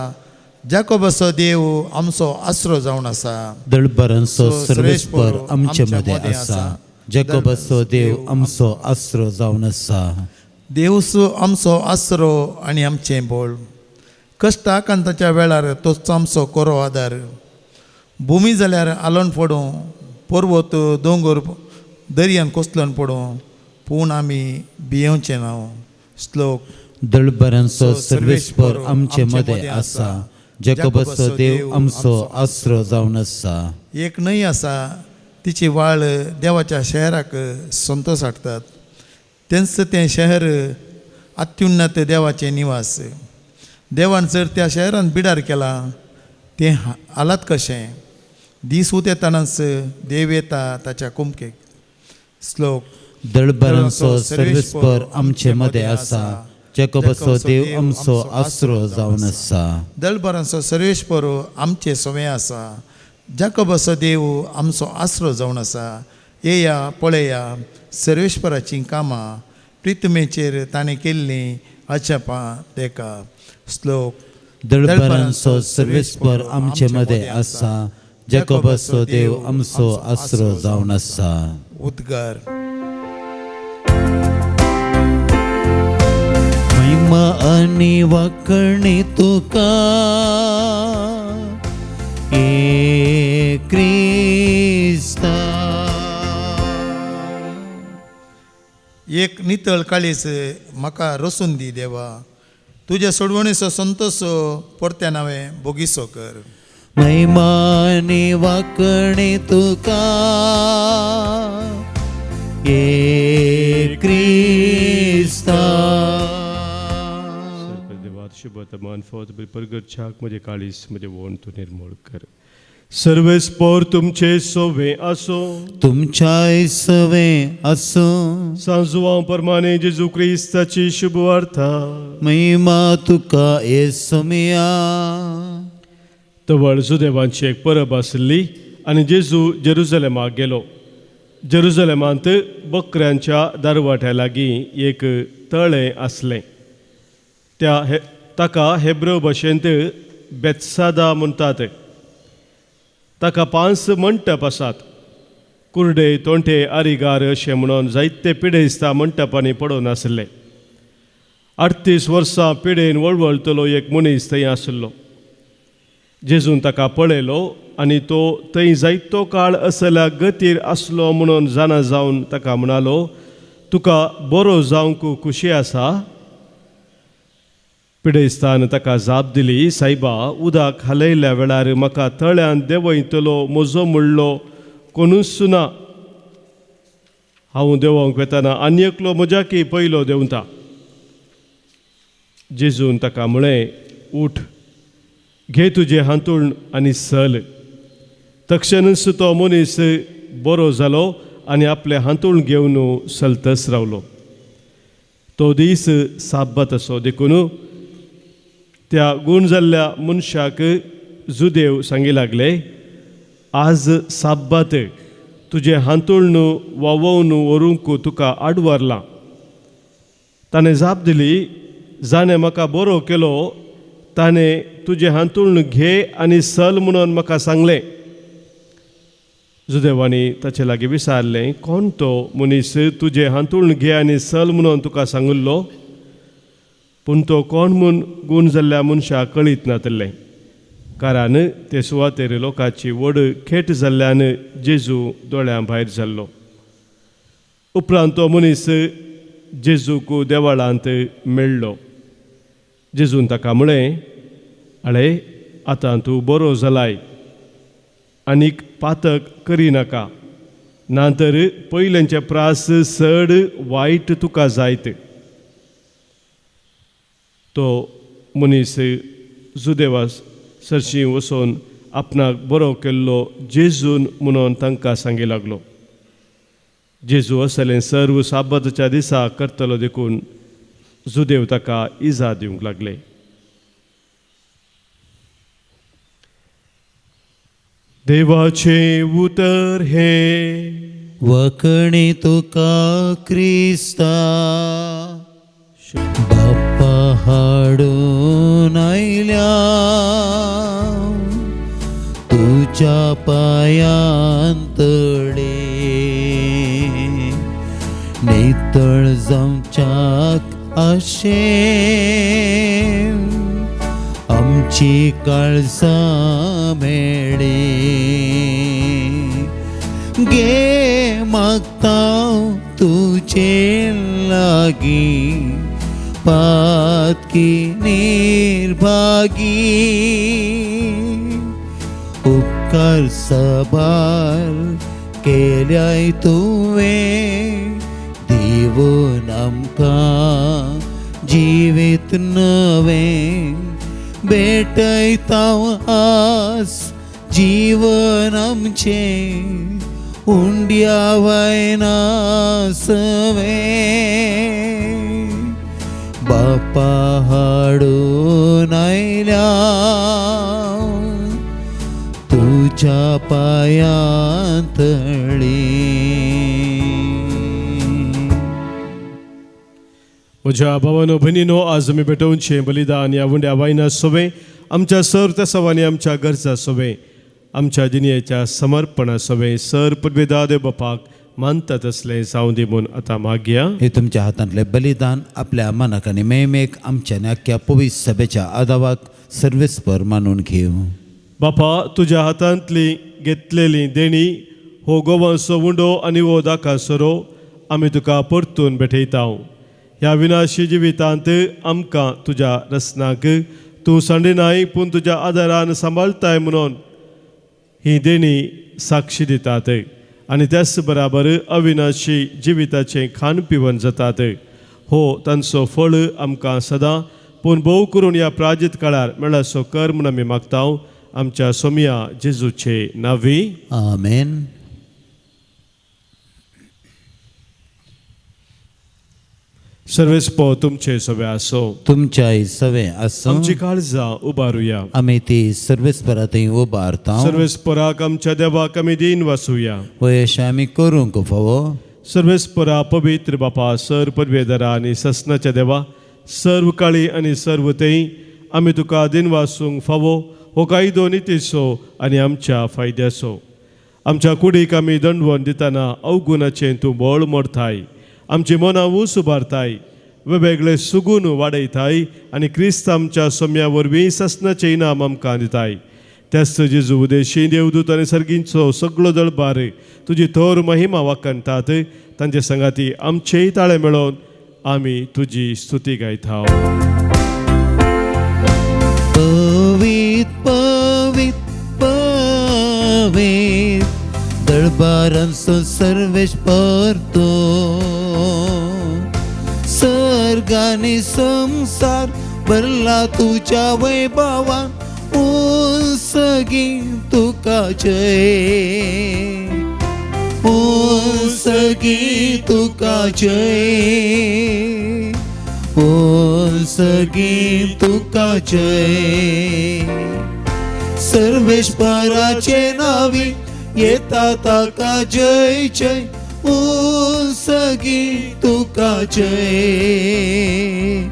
जाकोबाचो देव आमचो आसरो जावन आसा. दळबारांचो सर्वेस्पर आमचे मदें आसा, जाकोबाचो देव आमचो आसरो जावन आसा. देवसो आमचो आसरो आनी आमचें बळ, कश्ट आकांताच्या वेळार तोच आमचो कोरो आदार. भुमी जाल्यार आलोवन पडूं, पर्वत दोंगर दर्यान कोसलोन पडूं, पूण आमी भियेवचें ना. श्लोक. दळबारांचो सर्वेस्पर आमचे मदें आसा, जाकोबाचो देव आमचो आसरो जावन आसा. एक न्हंय आसा, तिची वाळ देवाच्या शहराक संतोश हाडटात. तेंच तें शहर अत्युन्नत देवाचें निवास. देवान जर त्या शहरान बिडार केला तें हालात कशें. दीस उदेतानाच देव येता ताच्या कुमकेक. श्लोक. दळबारांचो सर्वेस्पर आमचे मदें आसा, जाकोबाचो देव आमचो आसरो जावन आसा. दळबारांचो सर्वेस्पर आमचे सवें आसा, जाकोबाचो देव आमचो आसरो जावन आसा. येया पळया सर्वेस्पराचीं कामां, प्रितमेचेर ताणें केल्लीं अजापां तेका. श्लोक. दळबारांचो सर्वेस्पर आमचे मदें आसा, जाकोबाचो देव आमचो आसरो जावन आसा. उद्गार. महिमा आनी वाकणी तुका ए क्रिस्ता. एक नितळ काळीस म्हाका रसून दी देवा, तुज्या सोडवणीचो संतोष परत्यान हांवें बोगीसो कर. महिमा आनी वाकणी तुका ए क्रिस्ता. परगटच्याक म्हजें काळीस म्हजें वोण तूं निर्मूळ कर. सर्वेस्पोर तुमचे सोवे आसो, तुमच्याय सवे आसूं. सांजुवां परमाने जेजू क्रिस्ताची शुभवार्ता. महिमा तुका येसुमिया. तवळ जुदेवांची एक परब आसली आनी जेजू जेरुजलेमाक गेलो. जेरुजलेमांत बकऱ्यांच्या दारवाट्या लागीं एक तळें आसलें. त्या ताका हेब्रो भाशेंत बेत्सादा म्हणटात. ताका 5 मंटप आसात. कुर्डे तोंटे आरिगार अशें म्हणून जायते पिडेस्ता मंटपांनी पडून आसले. 38 वर्सां पिडेन वळवळटलो एक मनीस थंय आसलो. जेजून ताका पळयलो आनी तो थंय जायतो काळ असल्या गतीर आसलो म्हणून जाणा जावन ताका म्हणालो, तुका बरो जावंक खुशी आसा? पिडेस्तान ताका जाप दिली, सायबा, उदक हालयल्या वेळार म्हाका तळ्यान देंवयतलो म्हजो म्हणलो कोणूच ना. हांव देंवोंक वेतना आनी एकलो म्हज्याकी पयलो देंवता. जेजून ताका म्हळें, उठ, घे तुजें हांतूण आनी सल. तक्षणच तो मनीस बरो जालो आनी आपलें हांतूण घेवन सलतस रावलो. तो दीस साब्बात आसो देखून त्या गूण जाल्ल्या मनशाक जुदेव सांगी लागले, आज साब्बात, तुजें हांतूण वावोवन व्हरूंक तुका आडवारलां. ताणें जाप दिली, जाणें म्हाका बरो केलो ताणें तुजें हांतूण घे आनी सल म्हणून म्हाका सांगलें. जुदेवांनी ताचे लागीं विचारलें, कोण तो मनीस तुजें हांतूण घे आनी सल म्हणून तुका सांगिल्लो? पूण तो कोण म्हूण गूण जाल्ल्या मनशाक कळीत नातलें, कारण ते सुवातेर लोकांची व्हड खेट जाल्ल्यान जेजू दोळ्यां भायर जाल्लो. उपरांत तो मनीस जेजूक देवळांत मेळ्ळो. जेजून ताका म्हळें, आळे आतां तूं बरो जालाय, आनीक पातक करिनाका, ना तर पयल्यांचे प्रास चड वायट तुका जायत. तो मनीस जुदेवा सरशी वचून आपणाक बरो केल्लो जेजून म्हणून तांकां सांगी लागलो. जेजू असलें सर्व साबाताच्या दिसा करतलो देखून जुदेव ताका इजा दिवंक लागले. देवाचें उतर हें. वखणी तुका क्रिस्ता बाप्पा हाडून आयल्या तुज्या पायांतळे नितळ जावच्याक आशेन आमची काळजां मेळ्ळी गे मागता तुजे लागीं पातकी निर्भागी उपकार सबार केल्याय तुवें दिवन आमकां जिवीत नवें भेटयता आस जीवन आमचें उंड्या वयना सवें बापा हाडून आयल्या तुज्या पायांतळी. म्हज्या भावानो भयणीनो, आज आमी भेटोवचें बलिदान ह्या उंड्या वायना सोवें आमच्या सर तसवांनी आमच्या गरजा सोवें आमच्या जिणेच्या समर्पणा सोवें सर पदवेदा देव बापाक मानता तसलें जावं दी म्हूण आतां मागया. हे तुमच्या हातांतलें बलिदान आपल्या मनाक आनी मेमेक आमच्या नाक्या पवित्र सभेच्या आदावाक सर्वेस्पर मानून घेवं. बापा, तुज्या हातांतली घेतलेली देणी हो गोवांचो उंडो आनी हो दाका सोरो आमी तुका परतून भेटयता. ह्या विनाशी जिवितांत आमकां तुज्या रसनाक तूं सांडिनाय पूण तुज्या आदारान सांबाळताय म्हणून ही देणी साक्षी दितात आनी त्याच बराबर अविनाशी जिविताचें खाण पिवन जातात. हो तांचो फळ आमकां सदां पूण भोव करून ह्या प्राजीत काळार मेळासो कर म्हूण आमी मागता आमच्या सोमिया जेजूचे नांवी. आमेन. सर्वेस्पो तुमचे सवे आसो, तुमच्याय सवे आसो. आमची काळजां उबारुया, आमी ती सर्वेस्परा थंय उबारता. सर्वेस्पराक आमच्या देवाक आमी दीन वासूया, वय अशें आमी करूंक फावो. सर्वेस्परा पवित्र बापा, सर पदवेदरा आनी ससनाच्या देवा, सर्व काळी आनी सर्व थंय आमी तुका दीन वासूंक फावो. हो कायदो नितीचो आनी आमच्या फायद्याचो. आमच्या कुडीक आमी दंडवण दितना अवगुणाचें तूं बळ मोडताय, आमची मनां ऊस उबारताय, वेगवेगळे सुगून वाडयताय आनी क्रिस्त आमच्या सोम्या वरवीं ससनाचें इनाम आमकां दिताय. त्याच जेजू उदेशी देवदूत आनी सर्गींचो सगळो दळबार तुजी थोर महिमा वाखणटात. तांचे संगाती आमचेय ताळे मेळोवन आमी तुजी स्तुती गायता. पवीत पवीत पवीत दळबारांचो सर्वेस्पर तूं, सर्ग आनी संवसार भरला तुज्या वैभवान, उंसगी तुका जय, उंसगी तुका जय, उंसगी तुका जय. सर्वेस्पराचे नावी येता ताका जय जय, उंसगी तुका जय,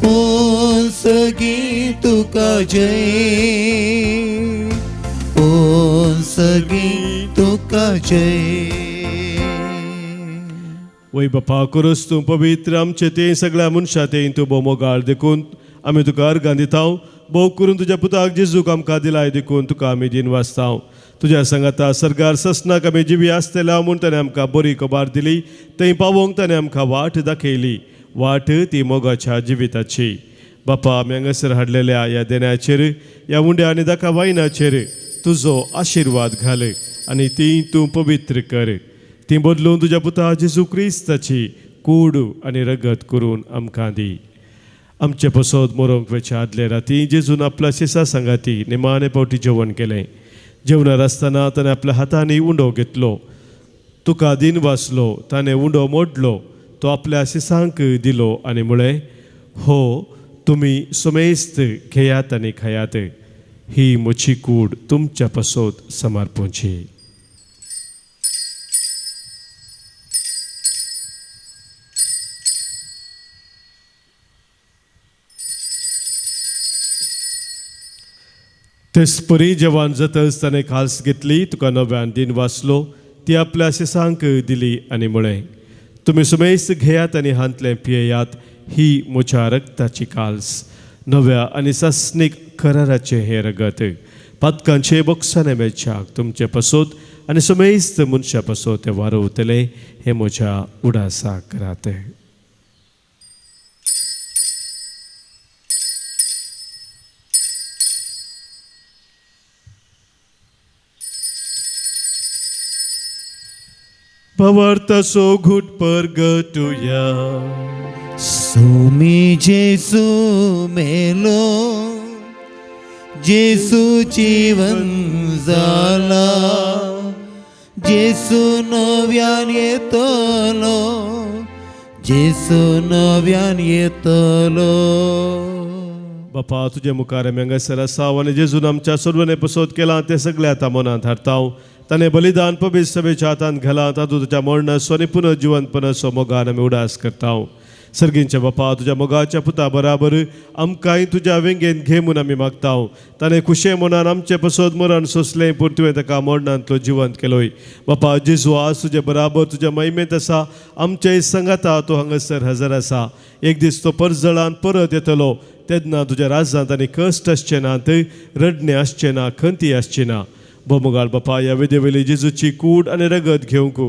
उंसगी तुका जय, उंसगी तुका जय. वय बापा, करूस तूं पवित्र आमचे ते सगळ्या मनशा ते तूं भोव मोगाळ देखून आमी तुका अर्गां दिता. भोव करून तुज्या पुताक जेजूक आमकां दिलाय देखून तुका आमी दिन वाचताव. तुज्या सांगाता सरकार ससनाक आमी जिवी आसतल्या म्हूण ताणें आमकां बरी खबर दिली. थंय पावोवंक ताणें आमकां वाट दाखयली, वाट ती मोगाच्या जिविताची. बापा, आमी हांगासर हाडलेल्या ह्या देण्याचेर, ह्या उंड्या आनी दाका वायनाचेर तुजो आशिर्वाद घाल आनी ती तूं पवित्र कर. ती बदलून तुज्या पुता जेजू क्रिस्ताची कूड आनी रगत करून आमकां दी. आमचे पसत मरोंक वेच्या आदले राती जेजून आपल्या शिसा सांगाती निमाणे पावटी जेवण केलें. जेवणार आसतना ताणें आपल्या हातांनी उंडो घेतलो, तुका दिन वाचलो, ताणें उंडो मोडलो, तो आपल्या शिसांक दिलो आनी म्हळें, हो तुमी समेस्त घेयात आनी खायात, ही म्हजी कूड तुमच्या पसत समर्पूची. तेचपरी जेवण जातच ताणें खास घेतली, तुका नव्यान दिन वाचलो, ती आपल्या शिसांक दिली आनी म्हळें, तुमी समेस्त घेयात आनी हांतलें पियेयात, ही म्हज्या रक्ताची काल्स, नव्या आनी सासणीक कराराचें हें रगत, पातकांचे बोक्साने मेळच्याक तुमचे पसत आनी समेस्त मनशा पसत तें वारवतलें, हें म्हज्या उडासाक करात. भवार्थाचो घूट परगटुया. सुमी जेसू मेलो, जेसू जीवन जाला, जेसू नव्यान येतलो, जेसू नव्यान येतलो. बापा, तुजे मुखार आमी हांगासर आसा आनी जेजून आमच्या सर्वांनी पसत केलां तें सगळें आतां मनांत हाडटा. ताणें बलिदान पवित्र सभेच्या हातांत घालां, तातूंत तुज्या मरणाचो आनी पुनर्जिवनपणाचो मोगान आमी उडास करता. सर्गींच्या बापा, तुज्या मोगाच्या पुता बराबर आमकांय तुज्या वेंगेंत घे म्हूण आमी मागता. ताणें खुशे मनान आमचे पसत मरण सोंसलें, पूण तुवें ताका मरणांतलो जिवंत केलोय. बापा, जेजू आज तुजे बराबर तुज्या महिमेंत आसा, आमचे सांगाता तो हांगासर हजर आसा. एक दीस तो परजळान परत येतलो, तेन्ना तुज्या राज्यांत आनी कश्ट आसचे नात, रडणें आसचें ना, खंती आसची ना. बोमगाळ बापा, ह्या वेदेवेली जेजूची कूड आनी रगत घेवंक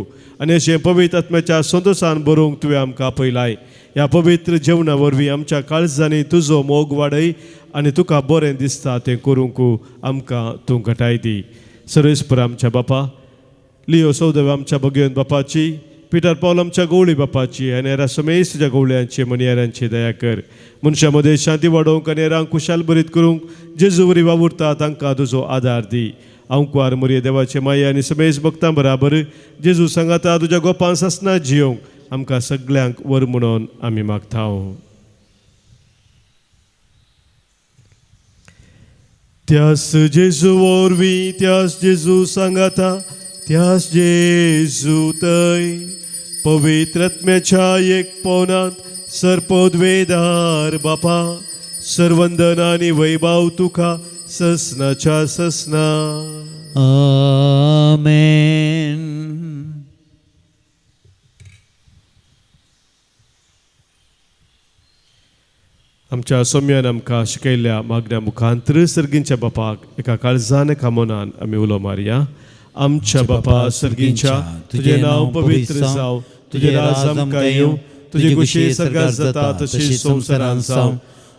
आनी अशें पवित्र आत्म्याच्या संतोशान बरोवंक तुवें आमकां आपयलाय. ह्या पवित्र जेवणा वरवीं आमच्या काळजांनी तुजो मोग वाडय आनी तुका बरें दिसता तें करूंक आमकां तूं घटाय दी. सर्वेस्पर आमच्या बापा, लियो सौदेव आमच्या भगवंत बापाची, पिटर पावल आमच्या गवळी बापाची आनी हेरा समेस्त तुज्या गवळ्यांची मनयारांची दया कर. मनशां मदें शांती वाडोवंक आनी हेरांक खुशाल बरीत करूंक जेजू वरी वावुरता तांकां तुजो आदार दी. आंकवार मोरये देवाचे माये आनी समेस्त भक्तां बराबर जेजू सांगाता तुज्या गोपान सासना जियोंक आमकां सगल्यांक वर म्हणून आमी मागता. त्यास जेजू वरवीं, त्यास जेजू सांगाता, त्यास जेजू थंय पवित्र आत्म्याच्या एक पवनांत सर्पोद्वेदार बापा, सर्वंदन आनी वैभव तुका ससनाच्या ससना. आमेन. आमच्या सोम्यान आमकां शिकयल्ल्या मागण्या मुखांतर सर्गींच्या बापाक एका काळजान एका मनान आमी उलो मारया. आमच्या बापा सर्गींच्या, तुजें नांव पवित्र जावं, तुजें राज आमकां येवं, तुजी खुशी सर्गात जाता तशी संवसारांत जावं.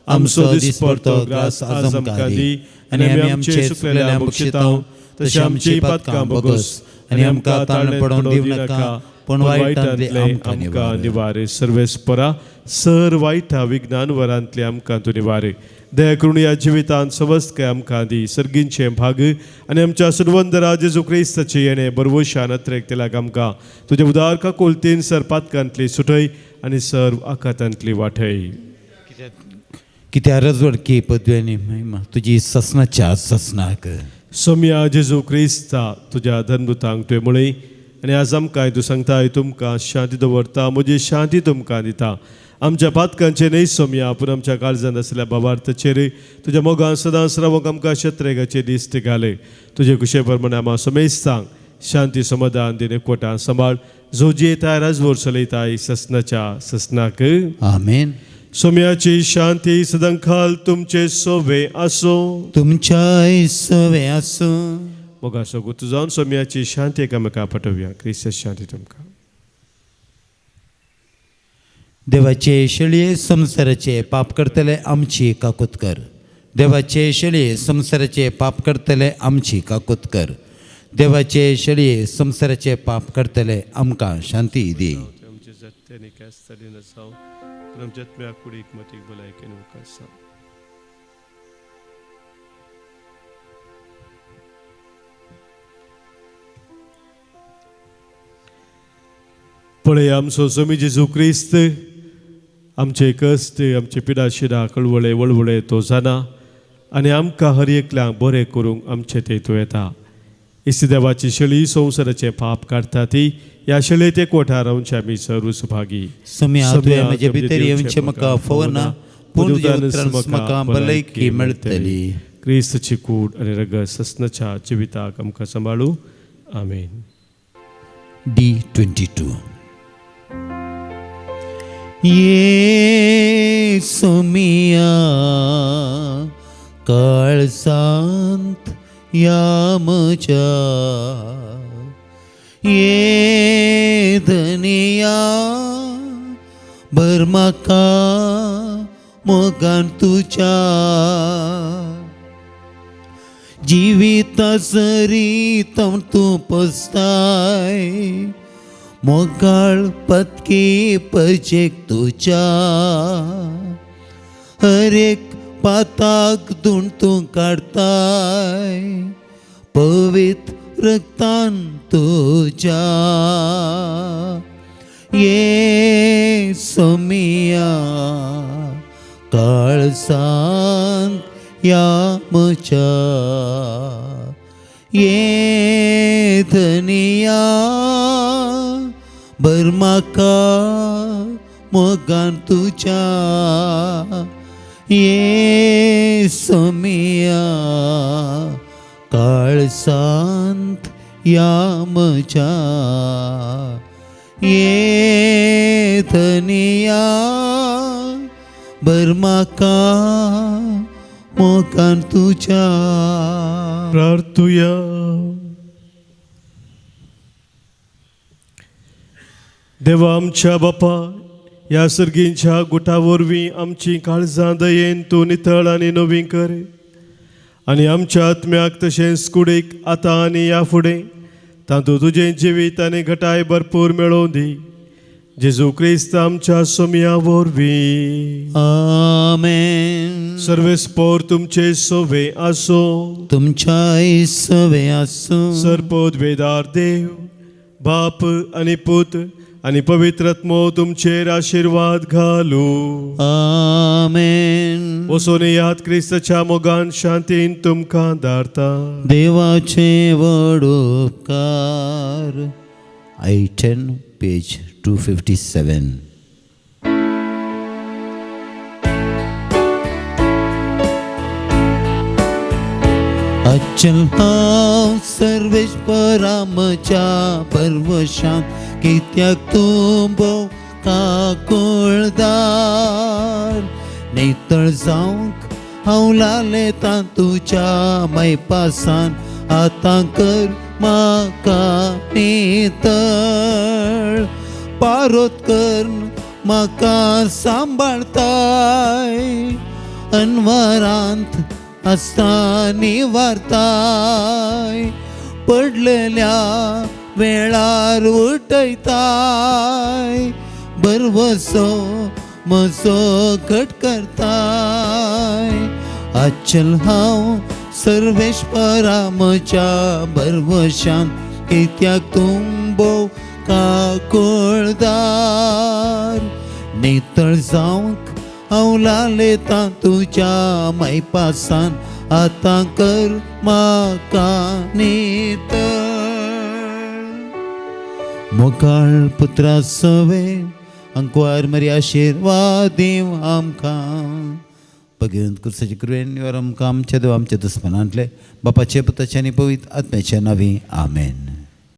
आमचो दिसपडतो ग्रास आज आमकां दी आनी आमी आमचे चुकलेल्या बक्षितांव तशें आमची पातकां भोगोस आनी आमकां ताळणें पडोवन दिवं नाका, पूण वायटांतलें आमकां निवारे. सर्वेस्परा सर वायटा विज्ञान वरांतलें आमकां तूं निवारे. दया करून ह्या जिवितांत सवस्तकाय आमकां दी. सर्गींचें भाग आनी आमच्या सुरवंदरा जेजू क्रिस्ताचें येणें बरवशान अत्रेक तेलाक आमकां तुजें उदार काकुळतीन सर पातकांतली सुटय आनी सर्व आखातांतली वाटय. कित्या रजवडकी पदवी आनी महिमा तुजी ससनाच्या ससनाक. सोम्या जेजू क्रिस्ता, तुज्या धर्मदूतांक तुवें म्हळें आनी आज आमकांय तूं सांगताय, तुमकां शांती दवरता, म्हजी शांती तुमकां दिता. आमच्या पातकांचेर न्हय सोम्या, पूण आमच्या काळजांत आसल्या भावार्थाचेर तुज्या मोगान सदांच रावंक आमकां शत्रेगाचे दिश्ट घाले. तुजे कुशे प्रमाणे आमा समेस्तांक शांती समाधान दिन एकवटान सांबाळ, जो जियेताय राजवोर चलयताय ससनाच्या ससनाक. आमेन. सोम्याची शांती सदांकाल तुमचे सोवे आसूं. तुमच्याय सवे आसूं. मोगाचो गुत जावन सोम्याची शांती एकामेका पाठोवया. क्रिस्त शांती तुमकां. देवाचे शेळये संवसाराचे पाप करतले आमची काकूत कर. देवाचे शेळये संवसाराचे पाप करतले आमची काकूत कर. देवाचे शेळये संवसाराचे पाप करतले आमकां शांती दी. आमचे जात्ते आनी कॅस्ताली नसांव पूण आमच्या आत्म्या कुडीक मतीक भलायकेन मुखार. पळय आमचो स्वामी जेजू क्रिस्त आमचे कश्ट आमचे पिडा शिडा कळवळे वळवळे तो जाना आनी आमकां हर एकल्यांक बरें करूंक आमचे ते तो येता. इस्त देवाची शेळी संवसाराचें पाप काडटा ती ह्या शेळयेत एकवटार रावचे आमी सर्व सुभागी. सोम्या तुवें म्हजे भितर येवचें म्हाका फवना, पूण तुज्या उतरान म्हाका भलायकी मेळटली. क्रिस्तची कूड आनी रगत ससनाच्या जिविताक आमकां सांबाळू. आमेन. D22. ये सोमिया काळसांत या म्हज्या, ये धनिया भर म्हाका मोगान तुज्या, जिविता सरी तूं पसताय मोगाळ पतकी परजेक तुज्या, हर एक पाताक धुण तूं काडताय पवित्र रक्तान तुज्या. ये सोमिया काळसांत या म्हज्या, ये धनिया भर म्हाका मोगान तुज्या, ये सोमिया काळसांत या म्हज्या, ये धनिया भर म्हाका मोगान तुज्या. प्रार्थुया. देवा आमच्या बापा, ह्या सर्गींच्या गुटा वरवीं आमची काळजां दयेन तूं नितळ आनी नवीं कर आनी आमच्या आत्म्याक तशेंच कुडीक आतां आनी ह्या फुडें तातूंत तुजें जिवीत आनी घटाय भरपूर मेळोवं दी. जेजू क्रिस्त आमच्या सोम्या वरवीं. आमेन. सर्वेस्पोर तुमचे सोवे आसूं. तुमच्याय सोवे आसूं. सरपोत वेदार देव बाप आनी पूत आनी पवित्र आत्मो तुमचेर आशिर्वाद घालू. आमेन. वचून याद क्रिस्ताच्या मोगान शांतीन तुमकां धाडता. देवाचे व्हड उपकार. I-10 page 257. अचल हांव सर्वेश्वरा म्हज्या परवशांत, कित्याक तूं भोव काकुळदार. नितळ जावंक हांव लालेतां तुज्या मैपासान, आतां कर म्हाका नितळ. पारोत कर म्हाका सांबाळताय, अनवरांत आसता निवारताय, पडलेल्या वेळार उठयताय, बरवसो म्हजो घट करताय. अचल हांव सर्वेश्वरा म्हज्या भरवशान, कित्याक तूं भोव काकुळदार. नितळ जावंक हांव लालेतां तुज्या मैपासान, आतां कर म्हाका नितळ. मोगाळ पुत्रा सवे अंकवार मरी आशिर्वाद दीव आमकां. भगवंत कुर्साचे कृपेन निवार आमकां आमच्या देव आमच्या दुस्मनांतले बापाचे पुताचे आनी पवित्र आत्म्याच्या नांवी. आमेन.